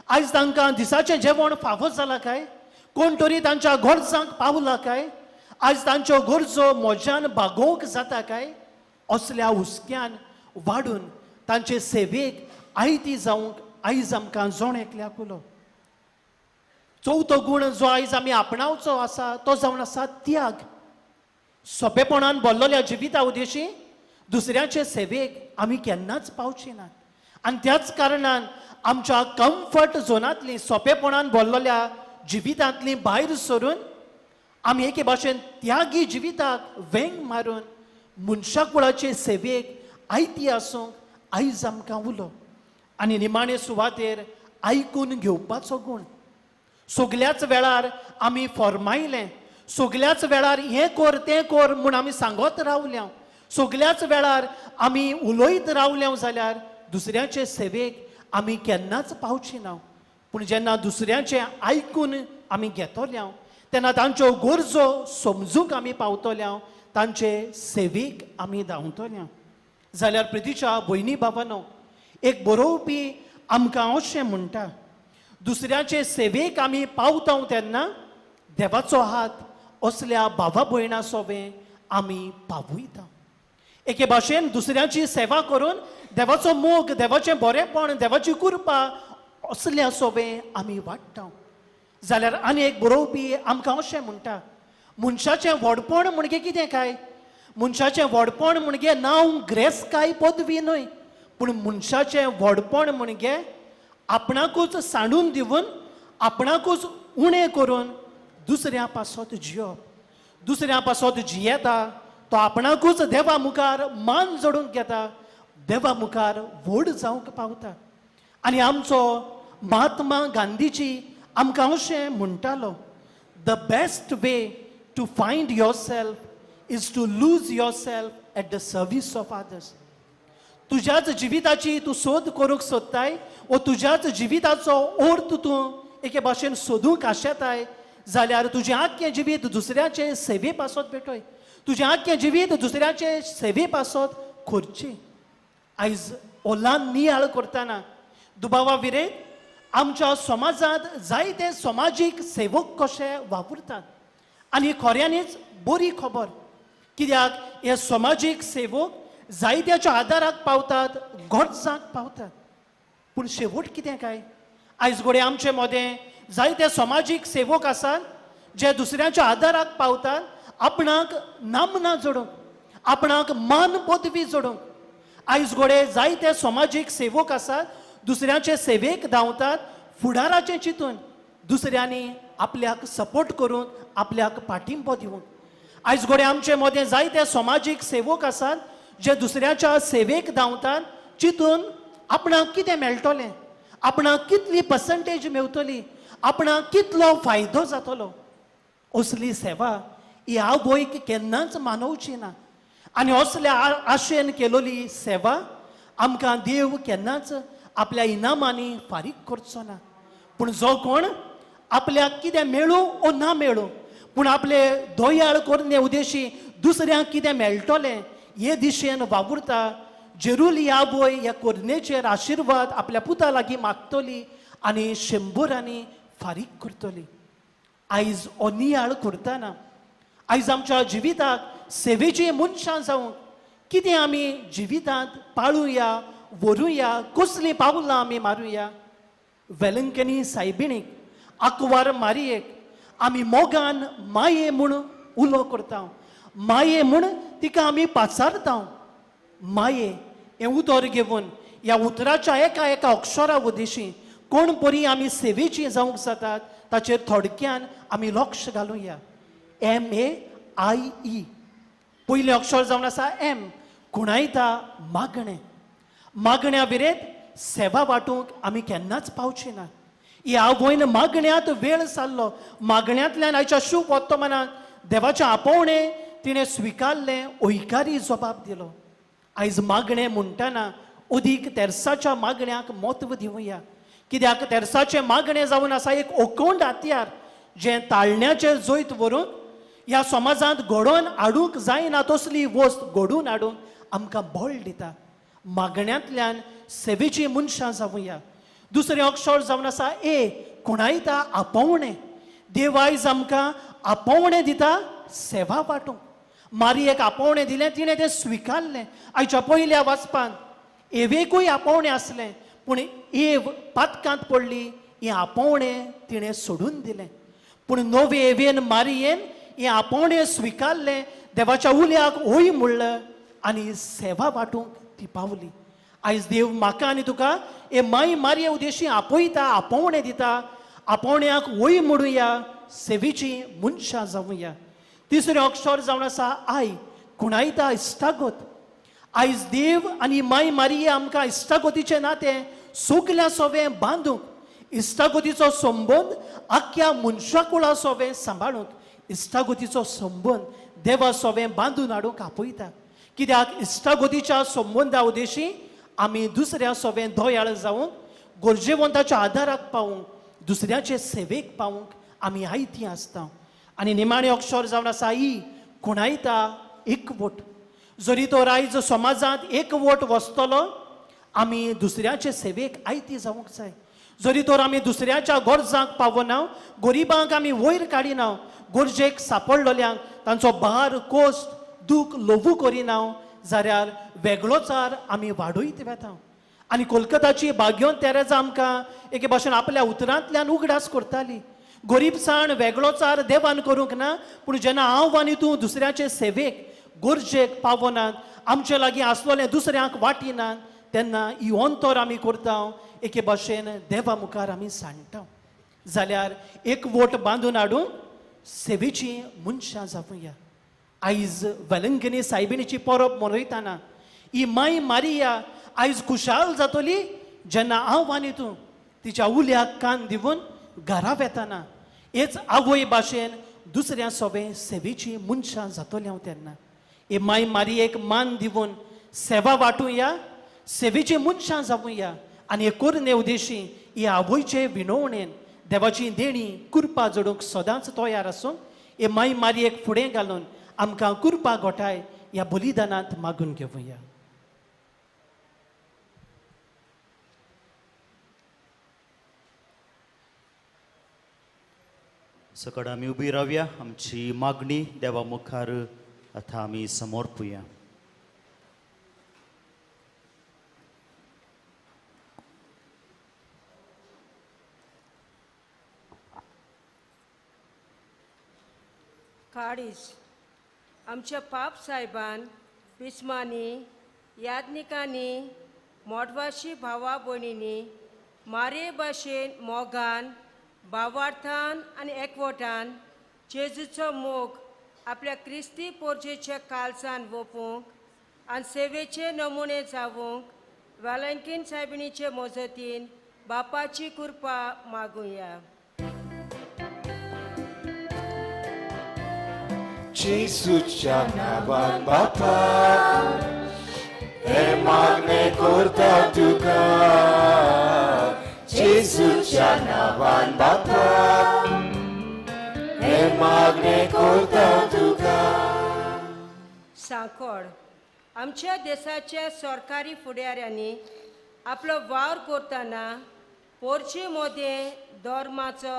आयज तांकां दिसाचें जेवण फावो जालां काय? कोण तरी तांच्या गरजांक पावला काय? आयज तांच्यो गरजो म्हज्यान भागोवंक जाता काय? असल्या हुस्क्यान वाडून तांचे सेवेक आयती जावंक आयज आमकां जण एकल्याक उलो. चवथो गूण जो आयज आमी आपणावचो आसा तो जावन आसा त्याग. सोंपेपणान भरलेल्या जिविता उद्देशी दुसऱ्याचे सेवेक आमी केन्नाच पावची नात. आनी त्याच कारणान आमच्या कम्फर्ट झोनांतली, सोंपेपणान भरलेल्या जिवितांतली भायर सरून आमी एके भाशेन त्यागी जिविताक वेंग मारून मनशाकुळाचे सेवेक आयती आसूंक आयज आमकां उलो. आनी निमाणे सुवातेर आयकून घेवपाचो गूण. सगल्याच वेळार आमी फॉर्मायलें, सगल्याच वेळार हें कर तें कर म्हूण आमी सांगत रावल्या, सगल्याच वेळार आमी उलयत रावल्या जाल्यार दुसऱ्याचे सेवेक आमी केन्नाच पावची ना. पूण जेन्ना दुसऱ्याचें आयकून आमी घेतल्या तेन्ना तांच्यो गरजो समजूंक आमी पावतल्या, तांचे सेवेक आमी धांवतल्या. जाल्यार प्रितीच्या भयणी बाबानो, एक बरोवपी आमकां अशें म्हणटा, दुसऱ्याचे सेवेक आमी पावता तेन्ना देवाचो हात असल्या भावा भयणा सोबें आमी पावयता. एके भाशेन दुसऱ्याची सेवा करून देवाचो मोग, देवाचें बरेंपण, देवाची कृपा असल्या सोबें आमी वाडटा. जाल्यार आनी एक बरोवपी आमकां अशें म्हणटा, मनशाचें व्हडपण म्हणजे कितें काय? मनशाचें व्हडपण म्हणजे नांव ग्रेसकाय पदवी न्हय, पूण मनशाचें व्हडपण म्हणजे आपणाकूच सांडून दिवन, आपणाकूच उणें करून दुसऱ्या पासत जियोप. दुसऱ्या पासत जियेता तो आपणाकूच देवा मुखार मान जोडूंक घेता, देवा मुखार व्हड जावंक पावता. आनी आमचो महात्मा गांधीजी आमकां अशें म्हणटालो, the best way to find yourself is to lose yourself at the service of others. तुज्याच जिविताची तूं सोद करूंक सोदताय वो तुज्याच जिविताचो अर्थ तूं एके भाशेन सोदूंक आशेताय जाल्यार तुजें आख्खें जिवीत दुसऱ्याचे सेवे पासत पेटय, तुजें आख्खें जिवीत दुसऱ्याचे सेवे पासत खर्चें. आयज ओलान नियाळ करतना दुबावा विरेत आमच्या समाजांत जायते समाजीक सेवक कशे वावुरतात आनी खऱ्यांनीच बरी खबर, कित्याक हे समाजीक सेवक जायत्याच्या आदाराक पावतात, गरजांक पावतात. पूण शेवट कितें काय? आयज घडये आमचे मदें जायते समाजीक सेवक आसात जे दुसऱ्यांच्या आदाराक पावतात, आपणाक नामना जोडूंक, आपणाक मान पदवी जोडूंक. आयज घडये जायते समाजीक सेवक आसात दुसऱ्यांचे सेवेक धांवतात, फुडाराचें चिंतून दुसऱ्यांनी आपल्याक सपोर्ट करूंक, आपल्याक पाठिंबो दिवंक. आयज घडये आमचे मदें जायते समाजीक सेवक आसात जे दुसऱ्याच्या सेवेक धांवतात चिंतून आपणाक कितें मेळटलें, आपणाक कितली पर्संटेज मेवतली, आपणाक कितलो फायदो जातलो. असली सेवा ही आवयक केन्नाच मानवची ना आनी असल्या आशेन केलोली सेवा आमकां देव केन्नाच आपल्या इनामांनी फारीक करचो ना. पूण जो कोण आपल्याक कितें मेळूं ओ ना मेळूं, पूण आपले दोयाळ करणे उद्देशी दुसऱ्यांक कितें मेळटलें हे दिशेन वावुरता. जेरुली आवय ह्या कोरणेचेर आशिर्वाद आपल्या पुता लागीं मागतली आनी शंबरांनी फारीक करतली. आयज हो नियाळ करतना आयज आमच्या जिविताक सेवेची मनशां जावंक कितें आमी जिवितांत पाळुया, व्हरुया, कसलीं पावलां आमी मारुया. वेलंकनी सायबिणीक, आंकवार मारयेक आमी मोगान माये म्हूण उलो करता, माये म्हूण तिका आमी पाचारता. माये हें उतर घेवन ह्या उतराच्या एका एका अक्षरा उदेशी कोण परी आमी सेवेची जावंक जातात ताचेर थोडक्यान आमी लक्ष घालुया. MAIE पयलें अक्षर जावन आसा एम, खुणायता मागणें. मागण्या विरेत सेवा वांटूंक आमी केन्नाच पावची ना. ह्या आवयन मागण्यांत वेळ सारलो, मागण्यांतल्यान आयच्या शुभ वर्तमानात देवाचें आपोवणें तिणें स्विकारलें, ओयकारी जबाब दिलो. आयज मागणें म्हणटना अदीक तेर्साच्या मागण्याक म्हत्व दिवया, कित्याक तेर्साचें मागणें जावन आसा एक ओकोंड हातयार जें ताळण्याचेर जैत व्हरूंक ह्या समाजांत घडोवन हाडूंक जायना तसली वस्त घडोवन हाडूंक आमकां बळ दिता. मागण्यांतल्यान सेवेची मनशां जावया. दुसरें अक्षर जावन आसा ए, खुणायता आपोवणें. देव आयज आमकां आपोवणें दिता सेवा वांटूंक. मारयेक आपोवणें दिलें, तिणें तें स्विकारलें. आयच्या पयल्या वाचपान एवेकूय आपोवणें आसलें, पूण एव पातकांत पडली, हें आपोवणें तिणें सोडून दिलें. पूण नवे एवेन मारयेन हें आपोवणें स्विकारलें, देवाच्या उल्याक हय म्हणलें आनी सेवा वांटूंक ती पावली. आयज देव म्हाका आनी तुका हे माय मारये उदेशी आपयता, आपोवणें दिता. आपोवण्याक हय म्हणुया, सेवेची मनशां जावया. तिसरें अक्षर जावन आसा I, खुणायता इश्टागत. आयज देव आनी माय मारये आमकां इश्टागतीचें नातें सगल्या सोवें बांदूंक, इश्टागतीचो संबंद आख्ख्या मनशाकुळा सोवें सांबाळूंक, इश्टागतीचो संबंद देवा सोवें बांदून हाडूंक आपयता. कित्याक इश्टागतीच्या संबंदा उदेशी आमी दुसऱ्या सोवें दयाळ जावंक, गरजेवंताच्या आदाराक पावूंक, दुसऱ्याचे सेवेक पावूंक आमी आयती आसता. आनी निमाणें अक्षर जावन आसा ई, खुणायता एकवट. जरी तो आयज समाजांत एकवट वसतलो, आमी दुसऱ्याचे सेवेक आयती जावंक जाय. जरी तर आमी दुसऱ्याच्या गरजांक पावना, गरिबांक आमी वयर काडिना, गरजेक सापडलेल्यांक तांचो भार, कोश्ट, दूख ल्हवू करिना जाल्यार वेगळोचार आमी वाडयत वेता. आनी कोलकाताची भाग्योन तेरेजा आमकां एके भाशेन आपल्या उतरांतल्यान उगडास करताली. गरीबसाण वेगळोचार देवान करूंक ना, पूण जेन्ना हांव आनी तूं दुसऱ्याचे सेवेक, गरजेक पावनात, आमचे लागीं आसलोलें दुसऱ्यांक वाटिनात, तेन्ना ही अंतर आमी करता एके भाशेन देवा मुखार आमी सांडटा. जाल्यार एक वोट बांदून हाडूंक सेवेची मनशां जावया. आयज वेलंकनी सायबिणीची परब मनयतना ही माय मारिया आयज खुशाल जातली जेन्ना हांव आनी तूं तिच्या उल्याक कान दिवन घरा वेतना हेच आवय भाशेन दुसऱ्या सोबें सेवेची मनशां जातली हांव. तेन्ना हे माय मारियेक मान दिवन सेवा वांटुया, सेवेची मनशां जावया आनी हे कोरने उदेशी हे आवयचे विनवणेन देवाची देणी कृपा जोडूंक सदांच तयार आसूंक हे माय मारियेक फुडें घालून आमकां कृपा गोठाय ह्या बलिदानांत मागून घेवया. सकड आमी उबी रावया, आमची मागणी देवा मुखार आतां आमी समर्पुया. काळीज आमच्या पाप सायबान, पिस्मांनी, याज्ञिकांनी, मोटवाशी भावा भयणींनी मारये भाशेन मोगान, भावार्थान आनी एकवटान जेजूचो मोग आपल्या क्रिस्ती पोरजेच्या कालसान वोपूंक आनी सेवेचे नमुने जावंक वेलंकीन सायबिणीचे मजतीन बापाची कृपा मागुया. जेजूच्या नांवान बापा हे मागणें करता तुका, जेजूच्या नांवान बापा हे मागणें करता तुका. सांकळ आमच्या देशाच्या सरकारी फुडाऱ्यांनी आपलो वावर करतना पोरची मोदें धर्माचो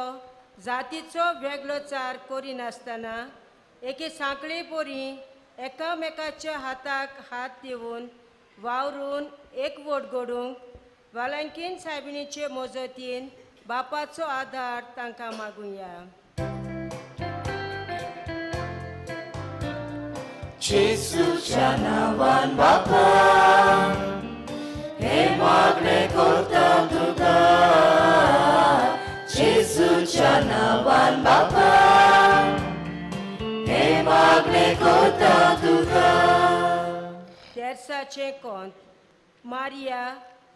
जातीचो वेगळोचार करिनासतना एके सांखळे परी एकामेकाच्या हाताक हात दिवन वावरून एकवट घडूंक वालांकीन सायबिणीचे मजतीन बापाचो आदार तांकां मागुया. जेजूच्या नांवान बापा हे मागणें करता तुका, जेजूच्या नांवान बापा हे मागणें करता तुका. तेर्साचें कोंत. मारिया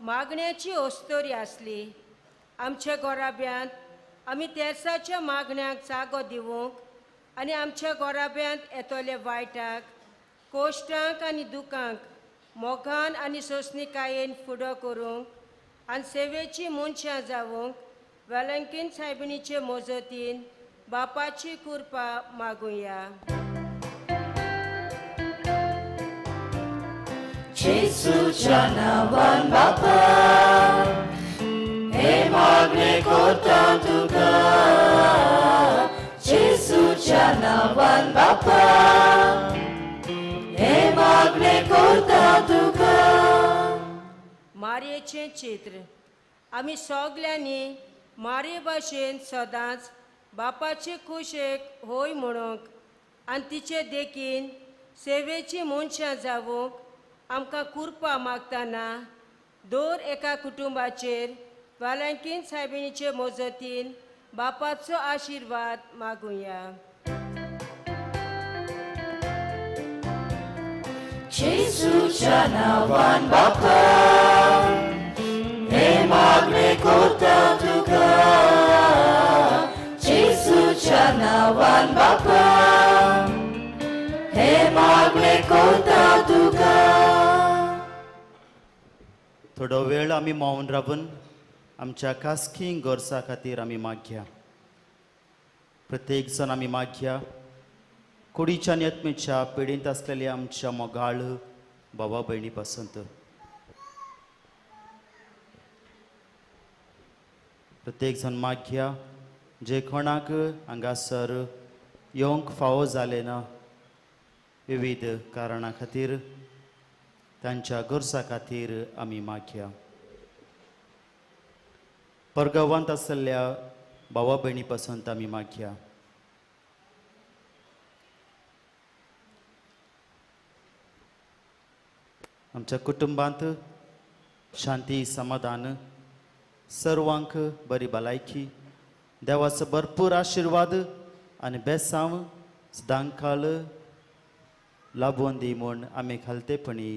मागण्याची अस्तोरी आसली. आमच्या गोराब्यांत आमी तेर्साच्या मागण्याक जागो दिवंक आनी आमच्या गोराब्यांत येतले वायटाक कोश्टांक आनी दुखांक मोगान आनी सोंसणीकायेन फुडो करूंक आनी सेवेची मनशां जावंक वेलंकीन सायबिणीचे मजतीन बापाची कृपा मागुया. जेजूच्या नांवान बापा हे मागणें करता तुका, जेजूच्या नांवान बापा हे मागणें करता तुका. मारयेचें चित्र. आमी सगल्यांनी मारये भाशेन सदांच बापाचे खुशेक होय म्हणूंक आनी तिचे देखीन सेवेची मनशां जावंक आमकां कृपा मागतना दर एका कुटुंबाचेर वालांकीन सायबिणीचे मजतीन बापाचो आशिर्वाद मागुया. जेजूच्या नांवान बापा हे मागणें करता तुका, जेजूच्या नांवान बापा हे मागणें करता तुका. थोडो वेळ आमी मौन रावन आमच्या खासगी गरजा खातीर आमी मागया. प्रत्येक जण आमी मागया कुडीच्या आनी आत्मेच्या पिडींत आसलेल्या आमच्या मोगाळ भावा भयणी पसंत. प्रत्येक जण मागया जे कोणाक हांगासर येवंक फावो जालें ना विविध कारणां खातीर तांच्या गरजा खातीर आमी मागया. परगांवांत आसलेल्या भावा भयणी पसंत आमी मागया. आमच्या कुटुंबांत शांती समाधान, सर्वांक बरी भलायकी, देवाचो भरपूर आशिर्वाद आनी बेसांव सदांकाळ लाभोवन दी म्हूण आमी खालतेपणी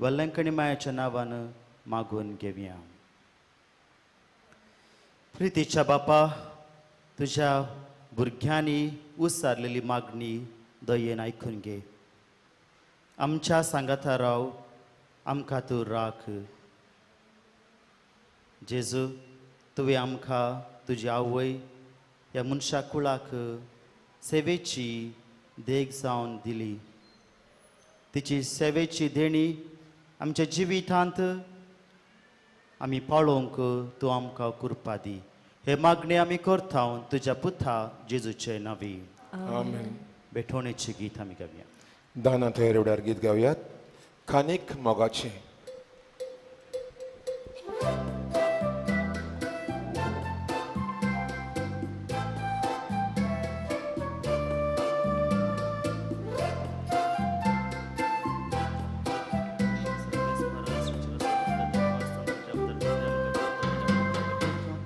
वल्लंकणी मायाच्या नांवान मागून घेवया. प्रितीच्या बापा, तुज्या भुरग्यांनी उसारलेली मागणी दयेन आयकून घे. आमच्या सांगाता राव, आमकां तूं राख. जेजू, तुवें आमकां तुजी आवय ह्या मनशा कुळाक सेवेची देख जावन दिली. तिची सेवेची देणी आमच्या जिवितांत आमी पाळोवंक तूं आमकां कृपा दी. हे मागणी आमी करता तुज्या पुता जेजूचे नांवी. आमेन. भेटवणेचें गीत आमी गावया. दाना तयार एवढ्यार गीत गावयात खानीक मोगाचें.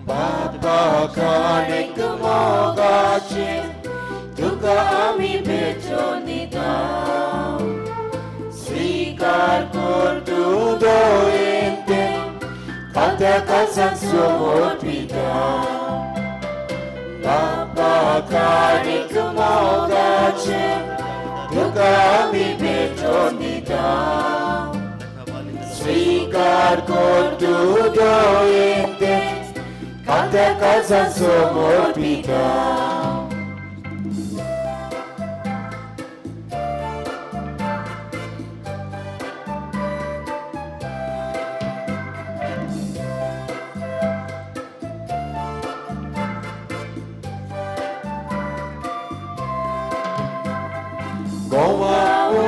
बापा खानीक मोगाचें तुका आमी भेटोवन दिता, स्वीकार कर तूं दयेन तें खात्या काळजांत समर्पिता. बापा खानीक मोगाचें तुका आमी भेटोवन दिता, स्वीकार कर तूं दयेन तें खात्या काळजांत समर्पिता.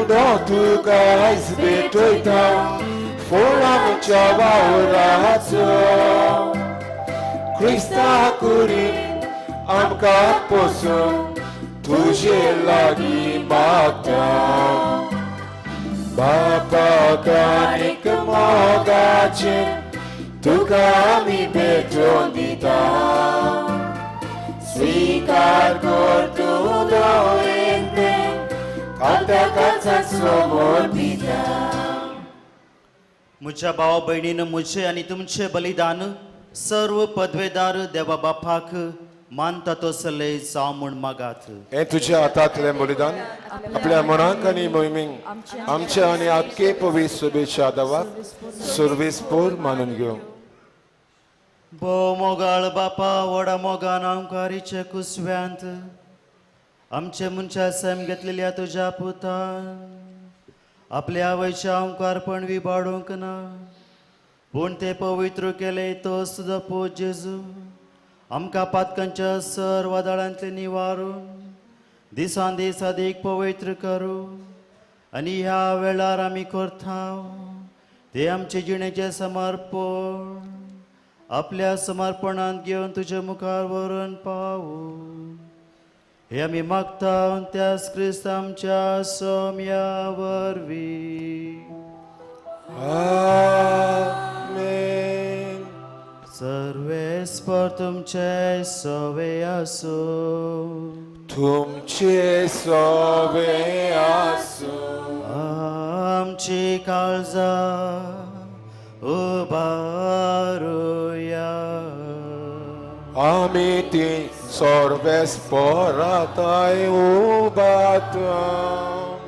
कुडो तुका आयज भेटयता फळ आमच्या वावराचो क्रिस्ता कुडीन आमकां पोसून तुजे लागीं मागता बापाक आनीक मोगाचें तुका आमी भेटोवन दिता स्वीकार कर तूं दयेन तें खात्या काळजाक समर्पिता. म्हज्या भावा भयणीन म्हजें आनी तुमचें बलिदान सर्व पदवेदार देवा बापाक मानता तसले जावं म्हूण मागात. हें तुज्या हातांतलें बलिदान आपल्या मनाक आनी मोहिमेक आमच्या आनी आख्खे पवित्र सभेच्या देवाक सर्वेस्पोर मानून घेवं. भोव मोगाळ बापा व्हडा मोगान आमकारीचे कुसव्यांत आमचे मनशा सैम घेतलेल्या तुज्या पुतान आपल्या आवयचें आमकारपण विबाडूंक ना पूण तें पवित्र केलें तोच तुजो पूत जेजू आमकां पातकांच्या सर वादळांतले निवारून दिसान दीस अदीक पवित्र करूं आनी ह्या वेळार आमी करता ते आमचे जिणेचें समर्पण आपल्या समर्पणांत घेवन तुज्या मुखार व्हरून पावूं हे आमी मागता त्याच क्रिस्त आमच्या सोम्या वरवीं. आमेन. सर्वेस्पर तुमचे सवे आसूं. तुमचे सवे आसूं. आमची काळजां उबारुया. आमी ती सर्वेस्पराताय उबाता.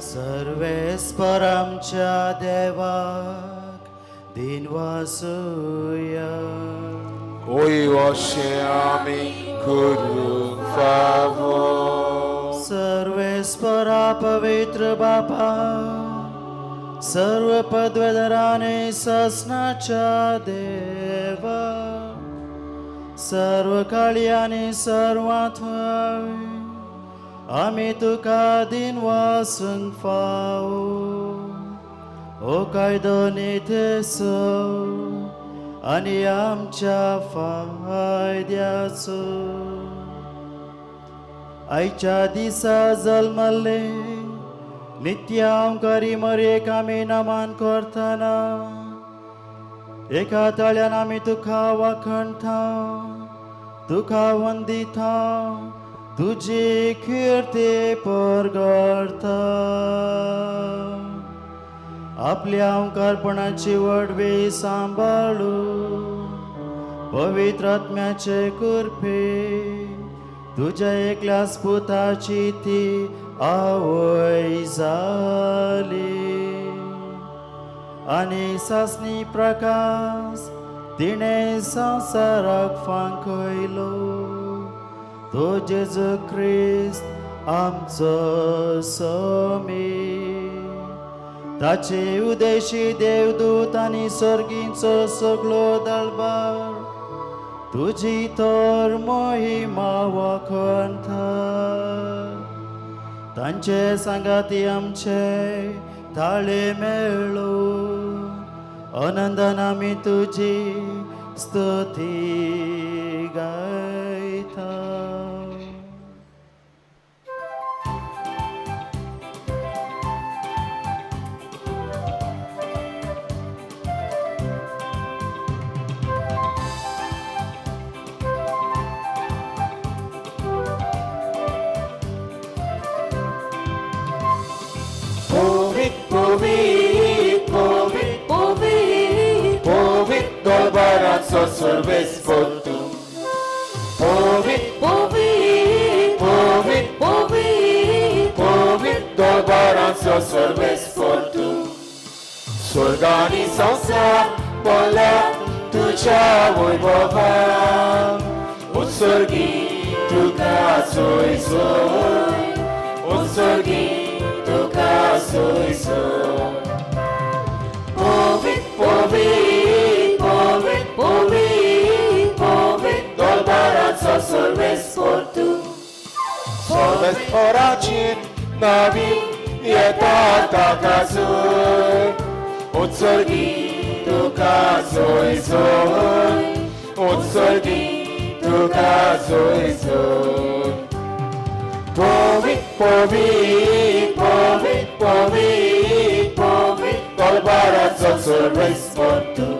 सर्वेस्पर आमच्या देवाक दिनवासुया. ओय अशें आमी करूंक फावो. सर्वेस्परा पवित्र बापा सर्व पदवेधराने ससनाच्या देवा सर्व काळी आनी सर्वांत आमी तुका दिनवासूंक फावो. ओ कायदो नितेचो आनी आमच्या फायद्याचो आयच्या दिसा जल्मल्ले नित्यांकारी मरेक आमी नमन करतना एका ताळ्यान आमी तुका वाखणता तुका वंदिता तुजी किर्ती परगडता. आपल्या ओंकारपणाची वडवी सांबाळू पवित्र आत्म्याचे कृपे तुज्या एकल्याच पुताची ती आवय जाली आनी सासणी प्रकाश तिणें संवसाराक फांकयलो तो जेजू क्रिस्त आमचो स्वामी. ताचे उदेशी देवदूत आनी सर्गींचो सगळो दळबार तुजी तर मोहिमा वाखणता. तांचे सांगाती आमचे ताळे मेळो आनंदान आमी तुजी स्तुती गायता. Povit, povit, povit, povit dolbaranco सर्वेस्पोर तूं. Povit, povit, povit, povit, povit dolbaranco सर्वेस्पोर तूं. स्वर्गानी संवसार पडल्या तुज्या वैभवान उत्सर्गी तुका सोय सोय उत्सर्गी तुका सोय सोय. Povit, povit, povit, povit, povit dolbaranco सर्वेस्पोर तूं. सर्वेस्पोराचेर नावी येता ताका जोय उत्सर्गी तुका जोय जोय उत्सर्गी तुका जोय जोय पवित पवित पवित पवित पवित दरबाराचो सर्वेस्पर तूं.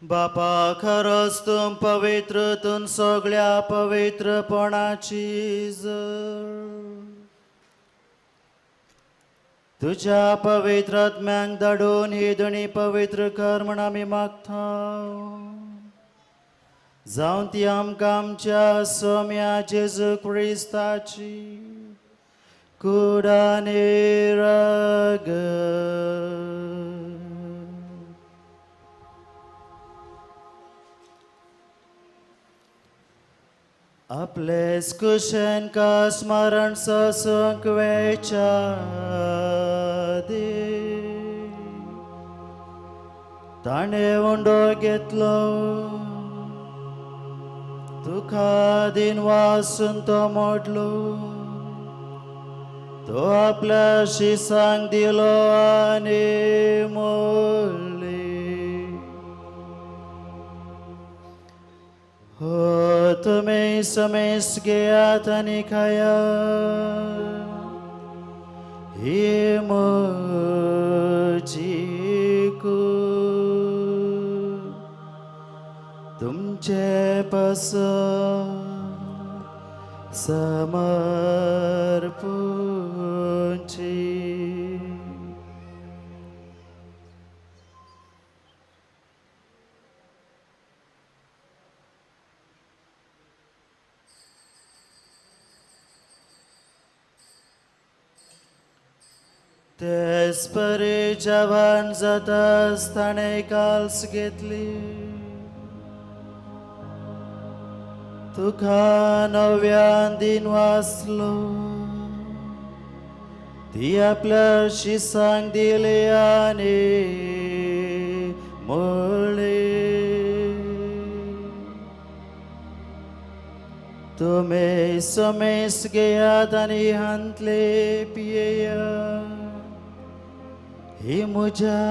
बापा खरोच तूं पवित्र तूं सगळ्या पवित्रपणाची जळ. तुज्या पवित्र आत्म्यांक धाडून ही दोनी पवित्र कर म्हण आमी मागता, जावन ती आमकां आमच्या सोम्या जेजू क्रिस्ताची कूड आनी रगत आपलेच कुशेन का स्मरण ससूंक वेच्या आदीं ताणें उंडो घेतलो, तुका दिन वासून तो मोडलो, तो आपल्या शिसांक दिलो आनी मोडली. हो तुमी समेस घेयात आनी खायात, ही म्हजी कूड तुमचे पासत समर्पूची. तेच परी जेवण जाता आसतना काल्स घेतली, तुका नव्यान दिन वाचलो, ती आपल्या शिसांक दिली आनी म्हणली, तुमी समेस घेयात आनी हांतले पियेयात, ही म्हज्या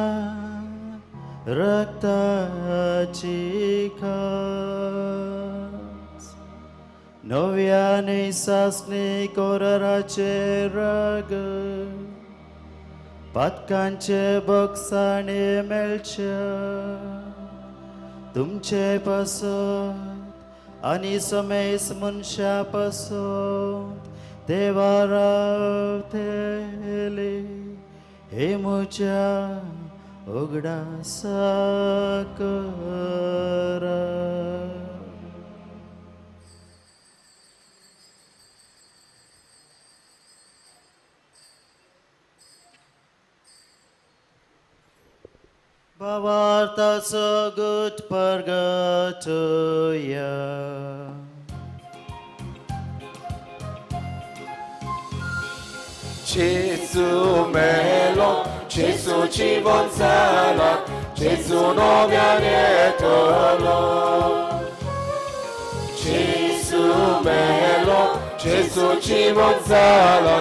रक्ताची खास नव्याने सासणे कोराचे रगत पातकांचे बक्षाणे मेळचे तुमचे पासत आनी समेस मनशा पासत देवा रावतले हे म्हज्या उगडासा करा. भावार्थाचो गुट परगटया. Gesù melo, Gesù जीवन जाला, Gesù नव्यान येतलो. Gesù melo, Gesù जीवन जाला,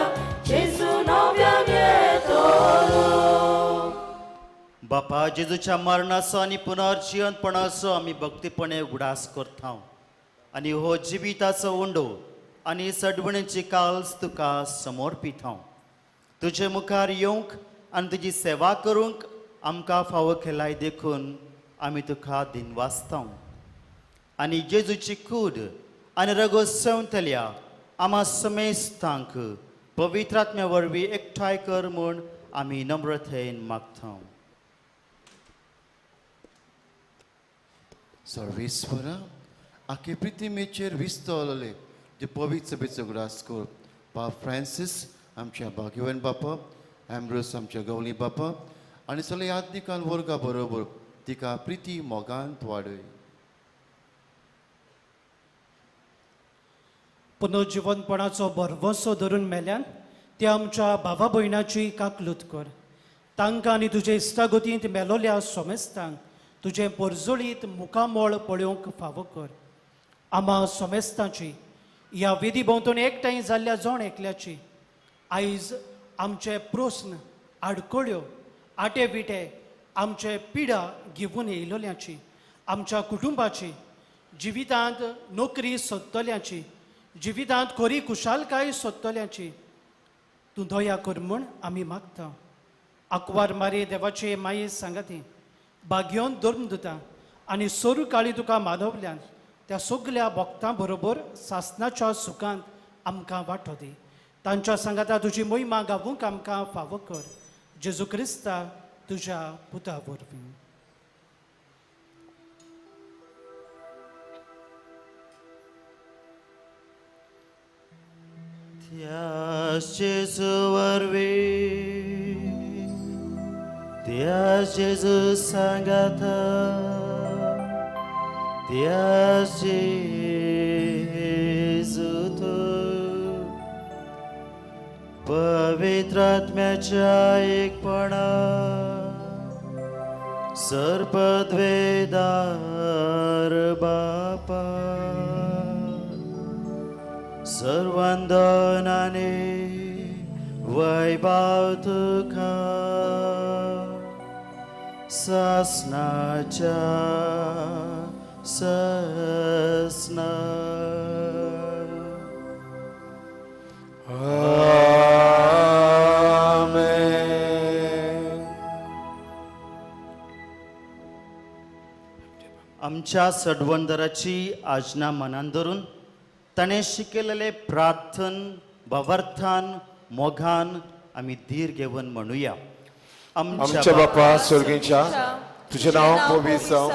Gesù नव्यान येतलो. बापा जेजूच्या मरणाचो आनी पुनर्जिवंतपणाचो आमी भक्तीपणे उगडास करता आनी हो जिविताचो उंडो आनी सडवणेची काल्स तुका समर्पिता. तुजे मुखार येवंक आनी तुजी सेवा करूंक आमकां फावो केलाय देखून आमी तुका दिनवासता आनी जेजूची कूड आनी रगत सेवतल्या आमा समेस्तांक पवित्र आत्म्या वरवीं एकठांय कर म्हूण आमी नम्रतेन मागता. सर्वेस्वरा आखे प्रितिमेचेर विस्तवले ते पवित्र सभेचो उगडास कर. पाप फ्रांसीस आमच्या भाग्यवान बापा, एम्ब्रोस आमच्या गवली बापा आनी सगळ्या याज्ञिकान वर्गा बरोबर तिका प्रिती मोगांत वाडय. पुनर्जिवनपणाचो भरवंसो धरून मेल्यान ते आमच्या भावा भयणाची काकलूत कर. तांकां आनी तुजे इश्टागतींत मेलोल्या सोमेस्तांक तुजें परजळीत मुखामळ पळोवंक फावो कर. आमा सोमेस्तांची ह्या वेदी भोंवतणी एकठांय जाल्ल्या जण एकल्याची आयज आमचे प्रस्न आडखळ्यो आटे विटे आमचे पिडा घेवन येयलोल्याची आमच्या कुटुंबाची जिवितांत नोकरी सोदतल्याची जिवितांत खरी खुशालकाय सोदतल्याची तूं दया कर म्हूण आमी मागता. आंकवार मारी देवाचे माये सांगाती बागयोन धर्म दिता आनी सोरू काळी तुका मानवल्यान त्या सगल्या भक्तां बरोबर सासनाच्या सुखांत आमकां वांटो दी. तांच्या सांगाता तुजी मोहिमा गावूंक आमकां फावो कर. जेजू क्रिस्ता तुज्या पुता वरवीं. त्या जेजू वरवीं, त्या जेजू सांगाता, त्या जेजू तूं पवित्र आत्म्याच्या एकपणा सर्पद्वेदार बापा सर्वंदनाने वैभव तुका सासनाच्या ससना. आमेन. आमच्या सडवंदराची आज्ञा मनान धरून ताणें शिकयलेले प्रार्थन भावार्थान मोगान आमी धीर घेवन म्हणुया. आमच्या बापा स्वर्गीच्या, तुझें नांव पवित्र जावं,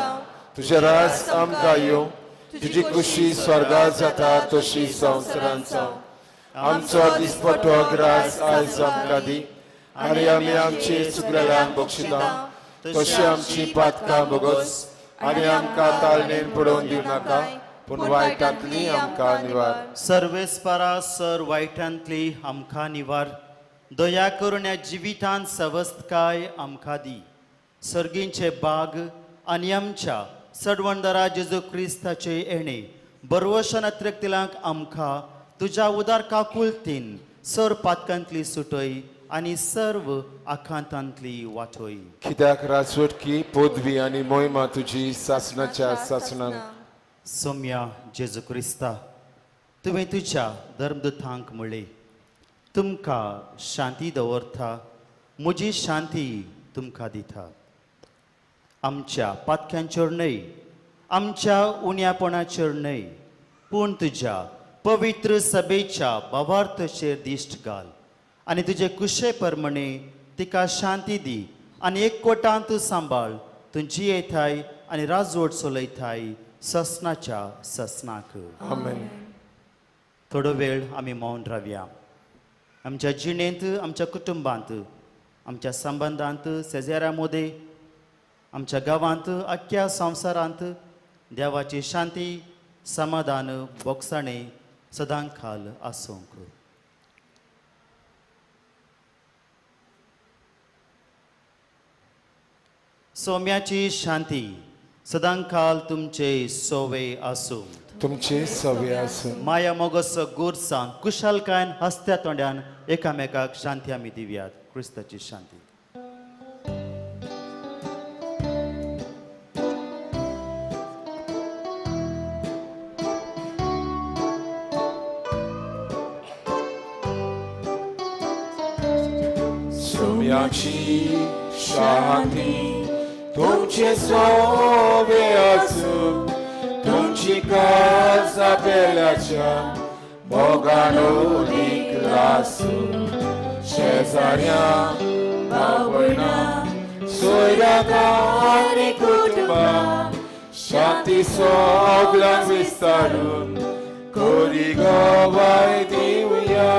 तुझें राज आमकां येवं, तुजी खुशी स्वर्गात जाता तशी संवसारांत जावं. आमचो दिसपट्टो ग्रास आयज आमकां दी आनी आमी आमची चुकलेल्यांक बक्षिता तशी आमची पातकां भोगोस आनी आमकां ताळणेन पडोवन दिवं नाका, पूण वायटांतली आमकां निवार. सर्वेस्परा सर वायटांतली आमकां निवार. दया करून ह्या जिवितांत सवस्तकाय आमकां दी. सर्गींचे बाग आनी आमच्या सडवंदरा जेजू क्रिस्ताचे येणे बरवशन अत्रेक्तिलांक आमकां तुज्या उदार काकुळतीन सर पातकांतली सुटय आनी सर्व आखांतांतली वाटय. कित्याक राजवटकी पदवी आनी मोहिमा तुजी सासणाच्या सासणाक. सोम्या जेजू क्रिस्ता, तुवें तुज्या धर्मदुतांक म्हळें, तुमकां शांती दवरता, म्हजी शांती तुमकां दिता. आमच्या पातक्यांचेर न्हय, आमच्या उण्यापणाचेर न्हय, पूण तुज्या पवित्र सभेच्या भावार्थचेर दिश्ट घाल आनी तुजे कुशे प्रमाणे तिका शांती दी आनी एकवटान तूं सांबाळ. तूं जियेताय आनी राजवट चलयताय ससनाच्या ससनाक. आमेन. थोडो वेळ आमी मौन रावया. आमच्या जिणेंत, आमच्या कुटुंबांत, आमच्या संबंदांत, शेजाऱ्यां मदें, आमच्या गांवांत, आख्ख्या संवसारांत देवाची शांती, समाधान, बोगसाणे सदां खाल आसूंक. सोम्याची शांती सदां खाल तुमचे सोवे आसूं. तुमचे सवे आसूं. माया मोगोसो गोरसान कुशालकायन हसत्या तोंड्यान एकामेकाक शांती आमी दिवयात. क्रिस्ताची शांती. सोम्याची शांती तुमचे सोवे आसूं, तुमची काळजा पेल्याच्या मोगान उदीक लासूं. शेजाऱ्या भाव भयणां सोयऱ्यांक आनी कुटुंबां शांती सगळ्यांक विस्तारून कोरी गवाय दिवया.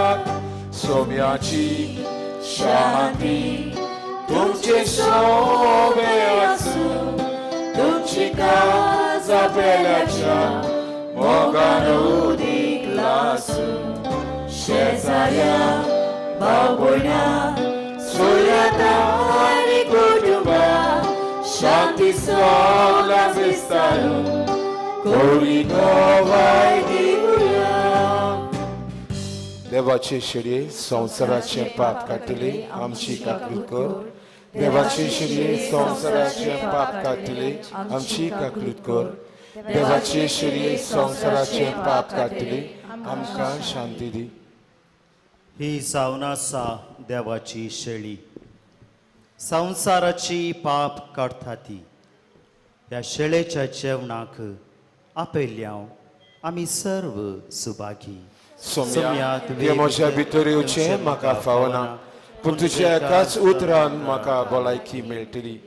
सोम्याची शांती तुमचे सोवे आसूं, तुमची काळजा पेल्याच्या मोगान उदीक लासूं. शेजाऱ्या भाव भयणां सोयऱ्यांक आनी कुटुंबां शांती सगळ्यांक विस्तारून कोरी गवाय दिवया. देवाचे शेळये संवसाराचें पाप काडटले आमची काकूट कर. देवाचे शेळये संवसाराचें पाप काडटले आमची काकूट कर. देवाचे शेळये संवसाराचें पाप काडटले आमकां शांती दी. ही जावन आसा देवाची शेळी, संवसाराची पाप काडटा ती. ह्या शेळेच्या जेवणाक आपयल्या आमी सर्व सुभागी. सोम्या, तुवें म्हज्या भितर येवचें म्हाका फावना, पूण तुज्या एकाच उतरान म्हाका भलायकी मेळटली.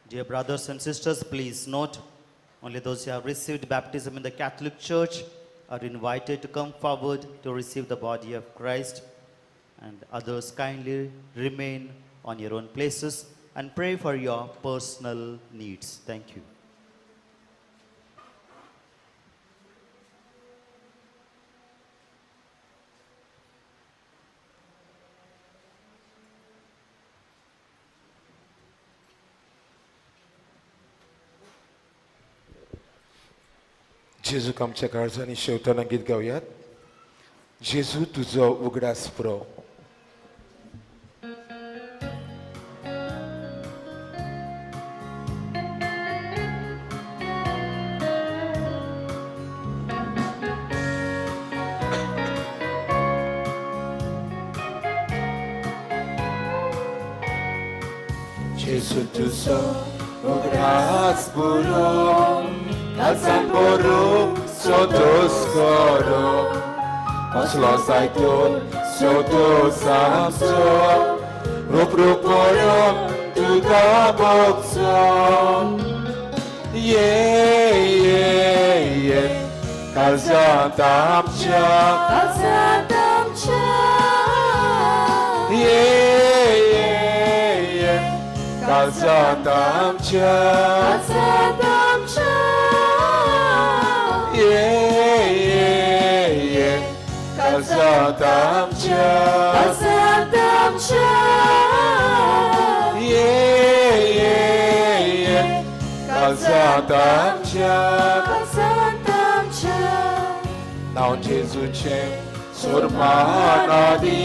Dear brothers and sisters, please note, only those who have received baptism in the Catholic Church are invited to come forward to receive the body of Christ, and others kindly remain on your own places and pray for your personal needs. Thank you. जेजूक आमच्या काळजांनी शेवटाना गीत गावयात. जेजू तुजो उगडास पुरो. जेजू तुजो उगडास पुरो, काळजान बरो सोदोस करो, असलो जायतो सोदोस आमचो, रूप रूप पळोवन तुका भोगचो. ये ये ये काळजांत आमच्या, काळजांत आमच्या, ये ये ये काळजांत आमच्या, काळजांत आमच्या, ये ये ये काळजांत आमच्या, काळजांत आमच्या, ये ये ये काळजांत आमच्या, काळजांत आमच्या. नांव जेजूचें सुरमानादी,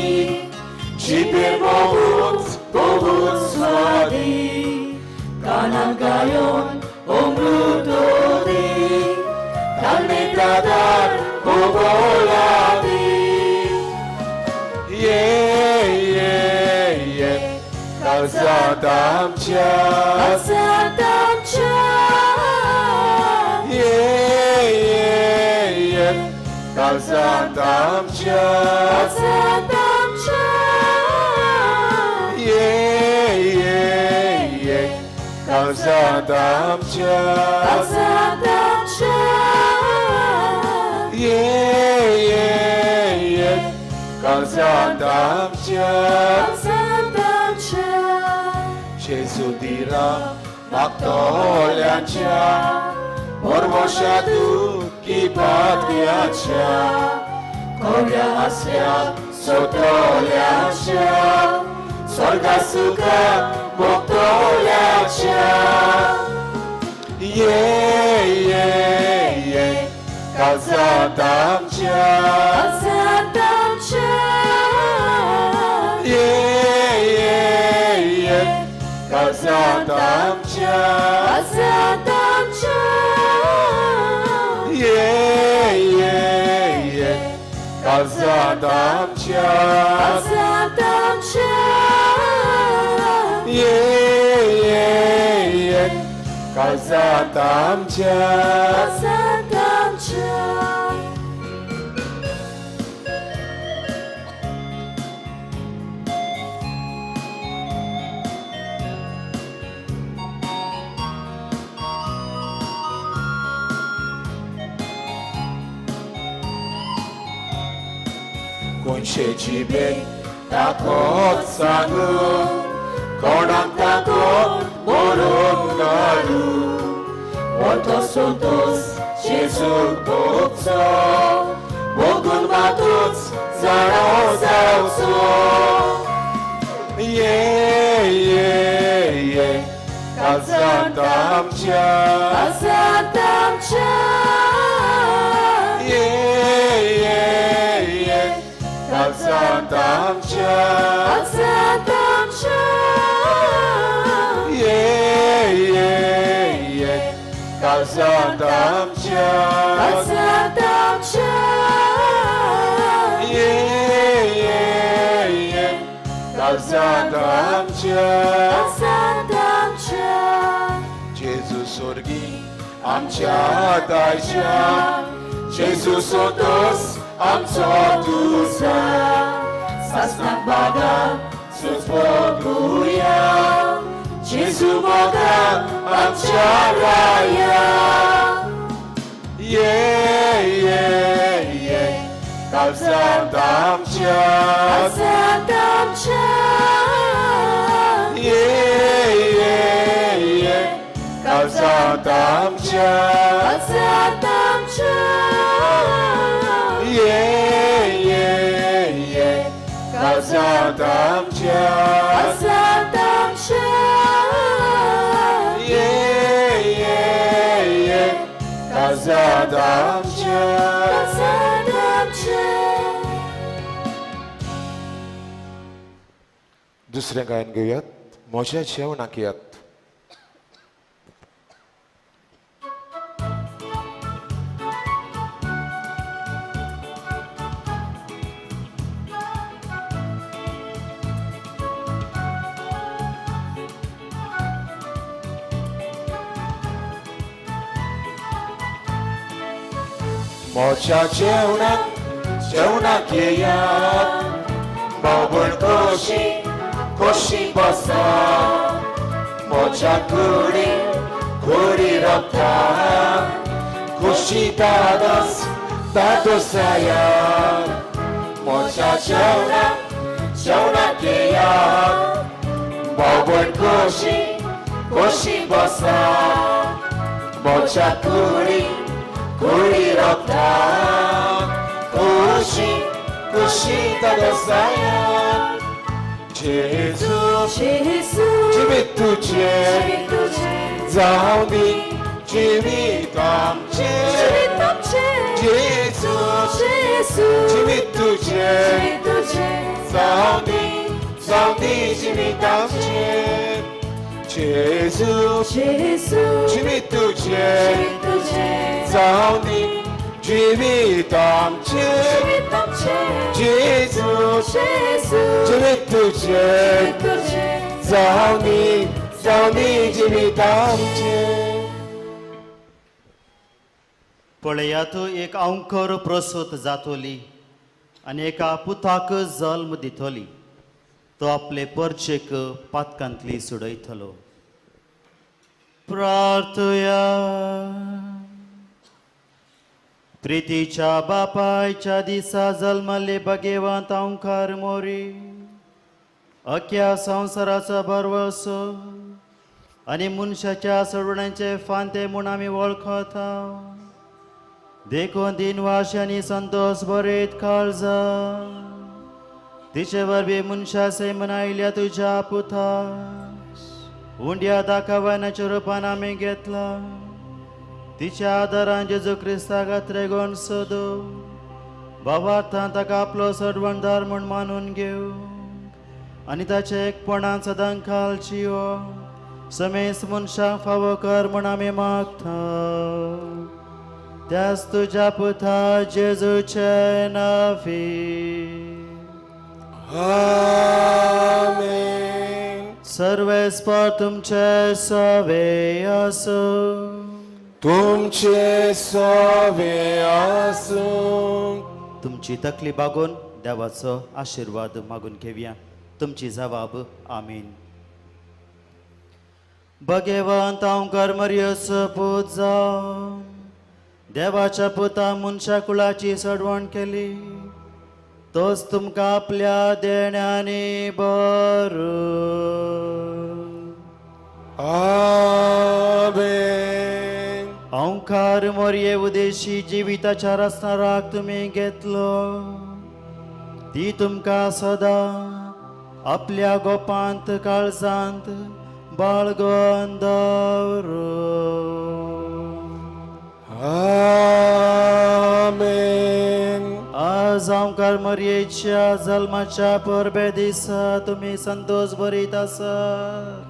जिबेर मोगूच मोगूच स्वादी, कानाक गायोन अमृतोदी, कालमेतादार भोगोलादी. ये ये ये काळजांत आमच्या, काळजांत आमच्या, ये ये ये काळजांत आमच्या, काळजांत आमच्या, ये ये ये काळजांत आमच्या, काळजांत आमच्या, ये ये ये काळजांत आमच्या, काळजांत आमच्या. जेजू दिरा मागतोल्यांच्या, परवशा दुखी पातक्याच्या, कोऱ्या आसल्या सोतोल्यांच्या, स्वर्गा सुखा भोगतोल्याच्या. ये ये ये काळजांत आमच्या, काळजांत आमच्या, ये ये ये काळजांत आमच्या, काळजांत आमच्या, ये ये ये काळजांत आमच्या, काळजांत आमच्या, ये ये ये काळजांत आमच्या, काळजांत आमच्या. कोनशे जिबेक ताकत सांगू, कोणाक ताकत भरून घालू मोठो संतोष जेजूक भोगचो भोगून मातूच जाणो जावचो ये ये ये काळजांत आमच्या काळजांत आमच्या ये ये ये काळजांत आमच्या काळजांत आमच्या ये ये ये काळजांत आमच्या काळजांत आमच्या ये ये ये काळजांत आमच्या काळजांत आमच्या जेजू स्वर्गी आमच्या दायच्या जेजू सोदोस आमचो तुझा सासनाक बागा सुच भोगुया जेजू मोगा आमच्या राया ये ये ये काळजांत आमच्या काळजांत आमच्या ये ये ये काळजांत आमच्या काळजांत आमच्या ये ये ये काळजांत आमच्या काळजांत आमच्या ये ये ये काळजांत आमच्या काळजांत आमच्या. दुसरें गायन घेवयात म्हज्या जेवणाक येयात. म्हज्या जेवणाक जेवणाक येयात बाबण खोशी खोशी बसा म्हज्या कुडी कुडी रबता खोशी दादोस दादोसायात म्हज्या जेवणाक जेवणाक येयात बाबण खोशी खोशी बसा म्हज्या कुडी कुडी रबता खोशी खोशी दादोसायात. जेजू जेजू जिवीत तुझें जिवीत तुझें जावं दी जिवीत आमचें जिवीत आमचें जेजू जेजू जिवीत तुझें जिवीत तुझें जावं दी जिवीत आमचें जेजू जेजू जिवीत तुझें जिवीत तुझें जावं दी जिवीत आमचें जिवीत आमचें जेजू जेजू जिवीत तुझें जिवीत तुझें जावं दी जिवीत आमचें. पळयात एक अंकर प्रसूत जातली आनी एका पुताक जल्म दितली तो आपले परचेक पातकांतली सोडयतलो. प्रार्थया. प्रितीच्या बापायच्या दिसा जल्मले भगेवंत अंकार मोरी अख्या संवसाराचो भरवसो आनी मनशाच्या सोडवण्याचे फांते म्हूण आमी वळखता. देखून दिनवाश आनी संतोष बरेत काळजा तिचे वरवीं मनशा सैमान आयल्या तुज्या पुता उंड्या दाखवण्याच्या रुपान आमी घेतला. तिच्या आदारान जेजू क्रिस्ताक त्रेगोण सोदू बाबार्थान ताका आपलो सोडवणदार म्हूण मानून घेव आनी ताचे एकपणान सदां खालची समेस मनशांक फावो कर म्हूण आमी मागता. त्याच तुज्या पुता जेजूचे नांवी. आमेन. सर्वेस्पर तुमचे सवे आसूं. तुमचे सवे आसूं. तुमची तकली बागोवन देवाचो आशिर्वाद मागून घेवया. तुमची जबाब आमीन. भगवंत हांव मरियस पूत जावं देवाच्या पुता मनशा कुळाची सडवण केली तोच तुमकां आपल्या देण्यांनी बरो. आमेन. ओंकार मोरये उदेशी जिविताच्या रसनाराक तुमी घेतलो ती तुमकां सदां आपल्या गोपांत काळजांत बाळगोन दवरूं. आमेन. आज ओंकार मोरयेच्या जल्माच्या परबे दिसा तुमी संतोश भरीत आसात.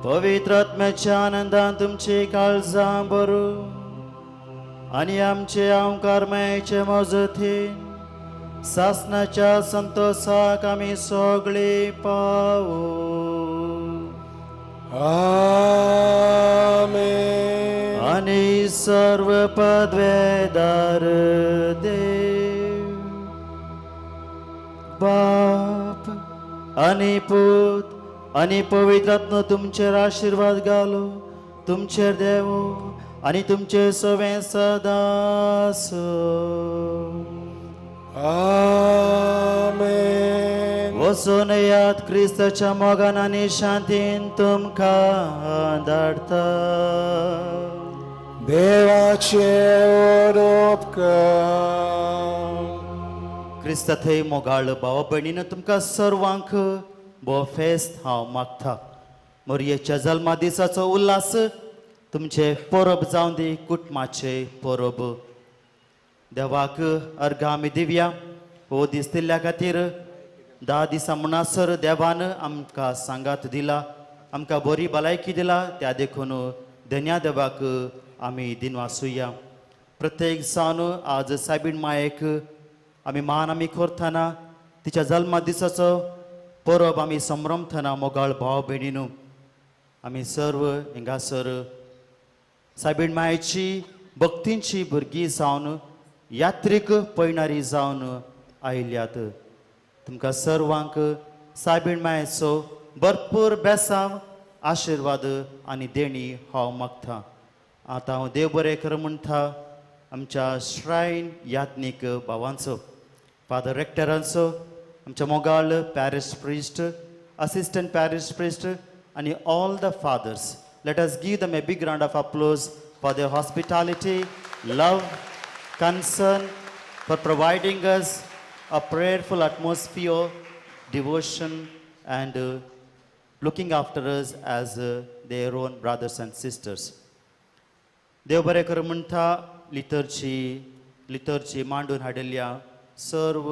पवित्र आत्म्याच्या आनंदान तुमची काळजां भरूं आनी आमचे ओंकार मायेचे मजतीन सासनाच्या संतोषाक आमी सगळीं पावू. आमेन. आनी सर्व पदवेदार देव बाप आनी पूत आनी पवित्र आत्मा तुमचेर आशिर्वाद घालो, तुमचेर देव आनी तुमचे सवें सदां. आमेन. वचून येयात क्रिस्ताच्या मोगान आनी शांतीन तुमकां धाडटा. देवाचे उपकार. क्रिस्ता थंय मोगाळ भावा भयणीन तुमकां सर्वांक बो फेस्त हांव मागता. मोरयेच्या जल्मा दिसाचो उल्हास तुमचे परब जावं दी, कुटुंबाचे परब. देवाक अर्घां आमी दिवया हो दीस दिल्ल्या खातीर. 10 दिसां म्हणसर देवान आमकां सांगात दिला, आमकां बरी भलायकी दिला, त्या देखून धन्या देवाक आमी दिनवासुया. प्रत्येक जावन आज सायबीण मायेक आमी मान आमी करतना तिच्या जल्मा दिसाचो परब आमी संभ्रमतना मोगाळ भाव भयणीनू आमी सर्व हिंगासर सायबीण मायेची भक्तींची भुरगीं जावन यात्रीक पयणारी जावन आयल्यात. तुमकां सर्वांक सायबीण मायेचो भरपूर बेसांव आशिर्वाद आनी देणी हांव मागता. आतां हांव देव बरें कर म्हणटा आमच्या श्रायन याज्ञीक भावांचो, फादर रेक्टरांचो, आमच्या मोगाळ parish priest, assistant parish priest आनी all the fathers. Let us give them a big round of applause for their hospitality, love, concern, for providing us a prayerful atmosphere, devotion, and looking after us as their own brothers and sisters. देव बरें कर म्हणटा लितर्ची मांडून हाडिल्ल्या सर्व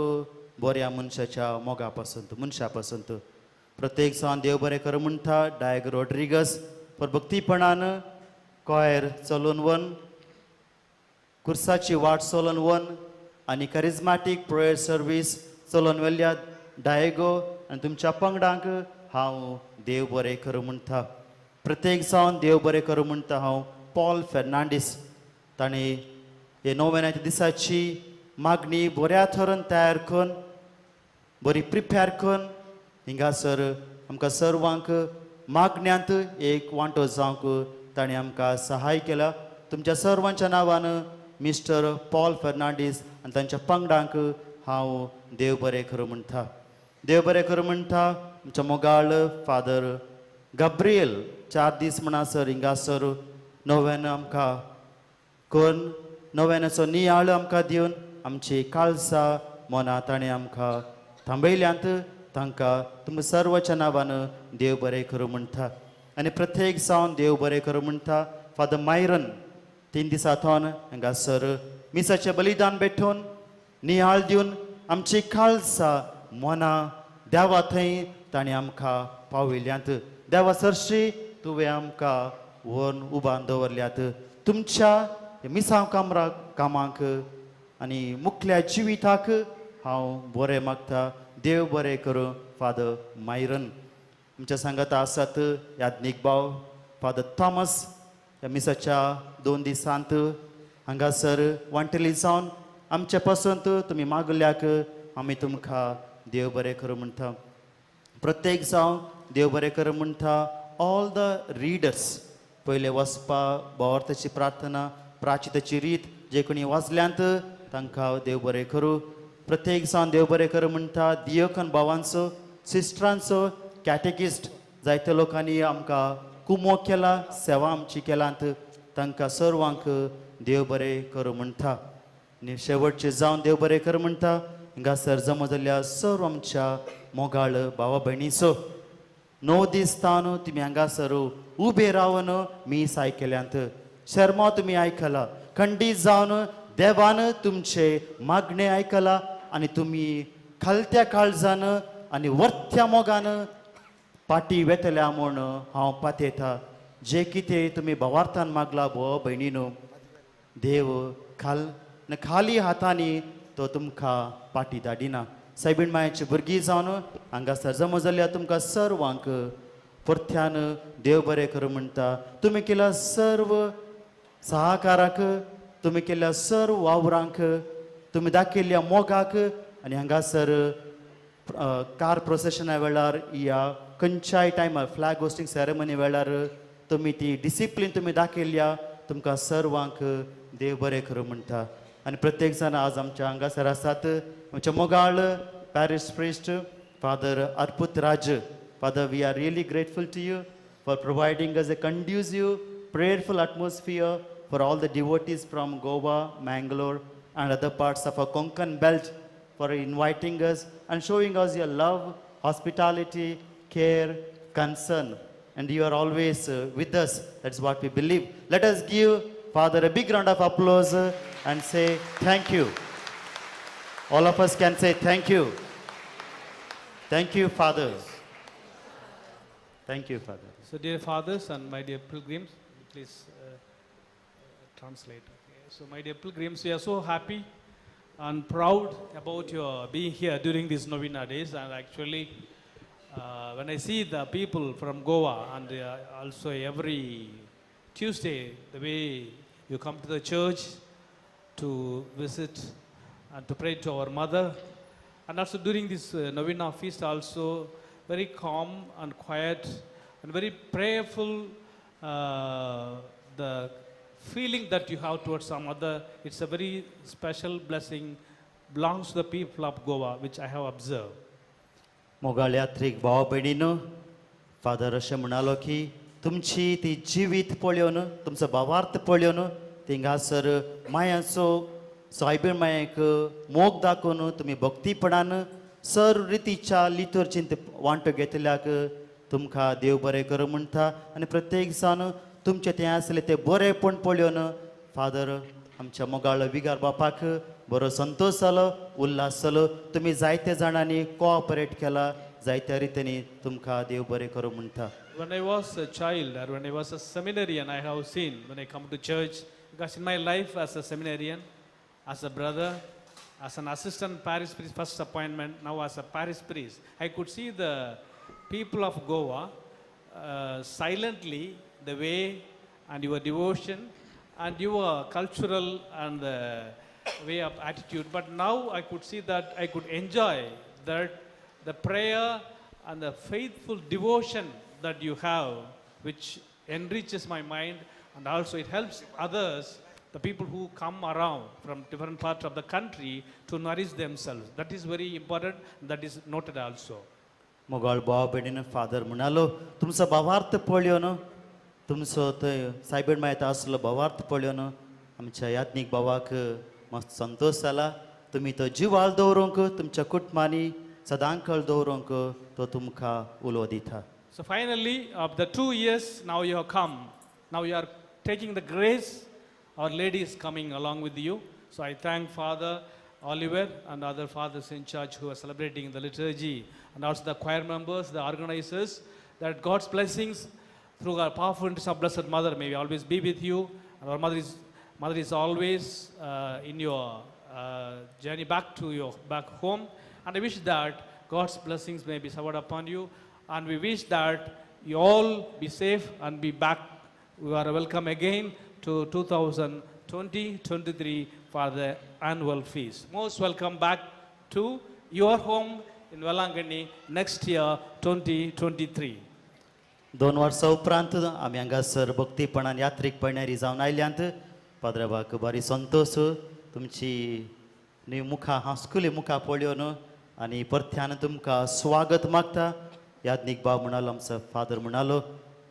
बऱ्या मनशाच्या मोगा पसंत मनशा पसंत. प्रत्येक जाण देव बरें कर म्हणटा डायग रोड्रिगस पर भक्तीपणान कॉयर चलोवन वन, कुर्साची वाट चलोवन वन आनी करिज्मॅटीक प्रेयर सर्वीस चलोवन व्हेल्ल्या डायगो आनी तुमच्या पंगडांक हांव देव बरें करूं म्हणटा. प्रत्येक जावन देव बरें करूं म्हणटा हांव पॉल फेर्नांडीस ताणें हे नोवेनाच्या दिसाची मागणी बऱ्या थरान तयार करून बरी प्रिपेर करून हिंगासर आमकां सर्वांक मागण्यांत एक वांटो जावंक ताणें आमकां सहाय केला. तुमच्या सर्वांच्या नांवान मिस्टर पॉल फेर्नांडीस आनी तांच्या पंगडांक हांव देव बरें करूं म्हणटा. देव बरें करूं म्हणटा आमच्या मोगाळ फादर गब्रियल 4 दीस म्हणसर हिंगासर नव्यान आमकां करून नव्यानाचो नियाळ आमकां दिवन आमची काळसां मनां ताणें आमकां थांबयल्यांत. तांकां तुमकां सर्वांच्या नांवान देव बरें करूं म्हणटा. आनी प्रत्येक जावन देव बरें करूं म्हणटा फादर मायरन 3 दिसां थोन हांगासर मिसाचें बलिदान भेटोवन नियाळ दिवन आमची काळसां मनां देवा थंय ताणें आमकां पावयल्यांत. देवा सरशी तुवें आमकां व्हरून उबान दवरल्यात. तुमच्या मिसांव कामरा कामाक आनी मुखल्या जिविताक हांव बरें मागता. देव बरें करूं फादर मायरन. आमच्या सांगाता आसात याज्ञीक भाव फादर थॉमस ह्या मिसाच्या 2 दिसांत हांगासर वांटेली जावन आमचे पसंत तुमी मागल्याक आमी तुमकां देव बरें करूं म्हणटा. प्रत्येक जावं देव बरें करूं म्हणटा ऑल the readers. पयले वचपा भावार्थाची प्रार्थना प्राचिताची रीत जे कोणी वाचल्यांत तांकां देव बरें करूं. प्रत्येक जावन देव बरें करूं म्हणटा दियकन भावांचो, सिस्टरांचो, कॅटेकिस्ट जायत्या लोकांनी आमकां कुमो केला, सेवा आमची केलांत, तांकां सर्वांक देव बरें करूं म्हणटा. आनी शेवटचें जावन देव बरें कर म्हणटा हांगासर जमा जाल्ल्या सर्व आमच्या मोगाळ भावा भयणीचो. 9 दीस तावन तुमी हांगासर उबे रावन मीस आयकल्यांत, शर्मा तुमी आयकला, खंडीत जावन देवान तुमचे मागणें आयकला आनी तुमी खालत्या काळजान आनी वरत्या मोगान पाटी वेतल्या म्हूण हांव पातयेता. जे कितें तुमी भावार्थान मागला भोव भयणीनो, देव खाल खाली हातांनी तो तुमकां पाटी धाडिना. सायबीण मायेची भुरगीं जावन हांगासर जमा जाल्या तुमकां सर्वांक परत्यान देव बरें करूं म्हणटा. तुमी केल्या सर्व सहकाराक, तुमी केल्ल्या सर्व वावरांक, तुमी दाखयल्ल्या मोगाक आनी हांगासर कार प्रोसेशना वेळार या खंयच्याय टायमार फ्लॅग होस्टिंग सेरेमनी वेळार तुमी ती डिसिप्लीन तुमी दाखयल्ल्या, तुमकां सर्वांक देव बरें करूं म्हणटा. आनी प्रत्येक जाण आज आमच्या हांगासर आसात आमच्या मोगाळ parish priest father Arput Raj. Father, we are really grateful to you for providing us a conducive prayerful atmosphere for all the devotees from Goa, Mangalore and other parts of our Konkan belt, for inviting us and showing us your love, hospitality, care, concern. And you are always with us. That's what we believe. Let us give Father a big round of applause and say thank you. All of us can say thank you. Thank you, Father. Thank you, Father. So, dear fathers and my dear pilgrims, please translate. Okay. So, my dear pilgrims, we are so happy and proud about your being here during these novena days. And actually, when I see the people from Goa and also every Tuesday, the way you come to the church to visit and to pray to our mother, and also during this novena feast also, very calm and quiet and very prayerful, the feeling that you have towards some other, it's a very special blessing, belongs to the people of Goa, which I have observed. मोगाळ यात्रीक भाव भयणीनो, father अशें म्हणालो की तुमची ती जिवीत पळोवन, तुमचो भावार्थ पळोवन, थिंगासर मायाचो सायबीण मायेक मोग दाखोवन तुमी भक्तीपणान सर्व रितीच्या लितुर्जींत वांटो घेतल्याक तुमकां देव बरें करूं म्हणटा. आनी प्रत्येक जाण तुमचें तें आसलें तें बरेंपण पळोवन फादर आमच्या मोगाळ विगार बापाक बरो संतोश जालो, उल्हास जालो. तुमी जायते जाणांनी कोऑपरेट केला, जायत्या रितींनी तुमकां देव बरें करूं म्हणटा. When I was a child or when I was a seminarian, I have seen when I come to church, because in my life as a seminarian, as a brother, as an assistant parish priest, first appointment, now as a parish priest, I could see the people of Goa silently, the way and your devotion and your cultural and the way of attitude. But now I could see that I could enjoy that the prayer and the faithful devotion that you have, which enriches my mind, and also it helps others, the people who come around from different parts of the country, to nourish themselves. That is very important, that is noted also. मोगाळ भाव भयणीन, father म्हणालो तुमचो भावार्थ पळोवन, तुमचो थंय सायबीण मायत आसलो भावार्थ पळोवन आमच्या याज्ञीक भावाक मस्त संतोश जाला. तुमी तो जिवाळ दवरूंक, तुमच्या कुटुंबांनी सदांकळ दवरूंक तो तुमकां उलो दिता. So finally, of the 2 years, now you have come. Now you are taking the grace. Our Lady is coming along with you. So I thank Father Oliver and other fathers in church who are celebrating the liturgy, and also the choir members, the organizers, that God's blessings through our powerful intercession of Blessed Mother may always be with you. And our Mother is always in your journey back to your back home. And I wish that God's blessings may be showered upon you. And we wish that you all be safe and be back. We are welcome again to 2020-23 for the annual feast. Most welcome back to your home in Velangani next year, 2023. 2 वर्सां उपरांत आमी हांगासर भक्तीपणान यात्रीक पयणारी जावन आयल्यांत. पाद्रबाक बरी संतोश तुमची न्ही मुखां हांसकुली मुखां पळोवन आनी परत्यान तुमकां स्वागत मागता. याज्ञीक बाब म्हणालो, आमचो फादर म्हणालो,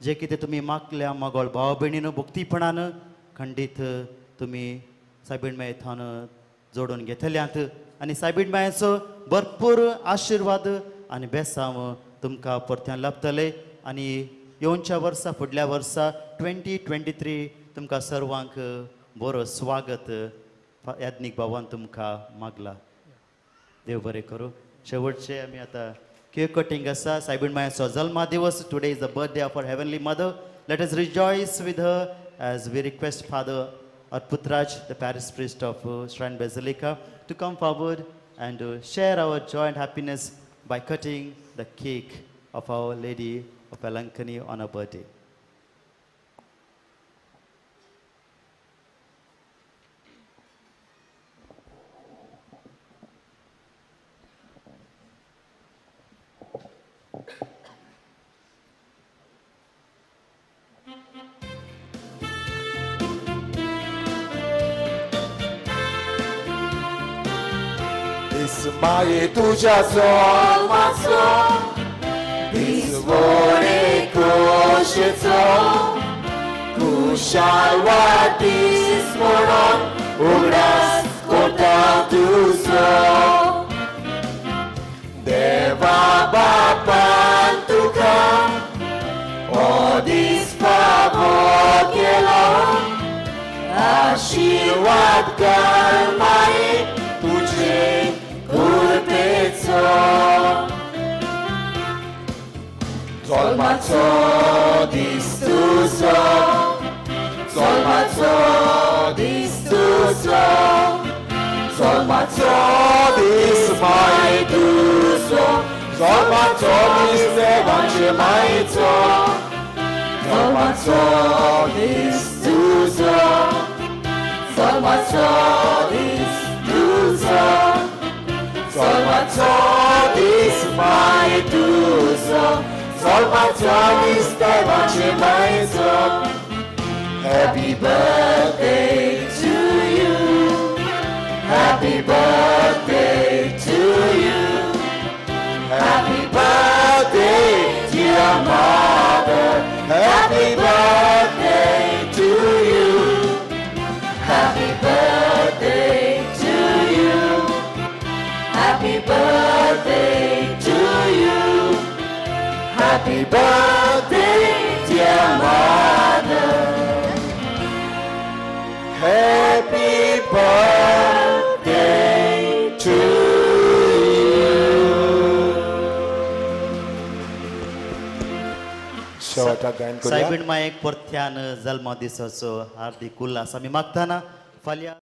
जे कितें तुमी मागल्या मगोळ भाव भयणीन भक्तीपणान खंडीत तुमी सायबीण मायेथान जोडून घेतल्यात आनी सायबीण मायेचो भरपूर आशिर्वाद आनी बेसांव तुमकां परत्यान लाभतले आनी येवच्या वर्सा फुडल्या वर्सा 2023 तुमकां सर्वांक बरो स्वागत याज्ञीक बाबान तुमकां मागला. देव बरें करूं. शेवटचे आमी आतां केक कटिंग आसा. सायबीण मायाचो जल्मा दिवस. Today is the birthday of our heavenly mother. Let us rejoice with her as we request Father Arputraj, the parish priest of Shrine Basilica, to come forward and share our joy and happiness by cutting the cake of Our Lady of Velankani on her birthday. माये तुझ्या जल्माचो दीस व्हडे खोशेचो खुशाल वाडदीस म्हणून उगडास करता तुजो. देवा बापान तुका हो दीस फावो केलो, आशिर्वाद घाल माये तुजे कृपेचो. जल्माचो दीस तुजो, जल्माचो दीस तुजो, जल्माचो दीस माये तुजो, जल्माचो दीस देवाचे मायेचो, जल्माचो दीस तुजो, जल्माचो दीस तुजो, जल्माचो दीस माये तुजो, जल्माचो दीस देवाचे मायेचो. Happy birthday to you, happy birthday to you, happy birthday dear mother, happy birthday to you, happy birthday to you, happy birthday to you, happy birthday dear mother, happy birthday to you. शेवटाक गायन करूया. सायबीण मायेक परत्यान जल्मा दिसाचो हार्दिक उल्हास आमी मागतना फाल्यां.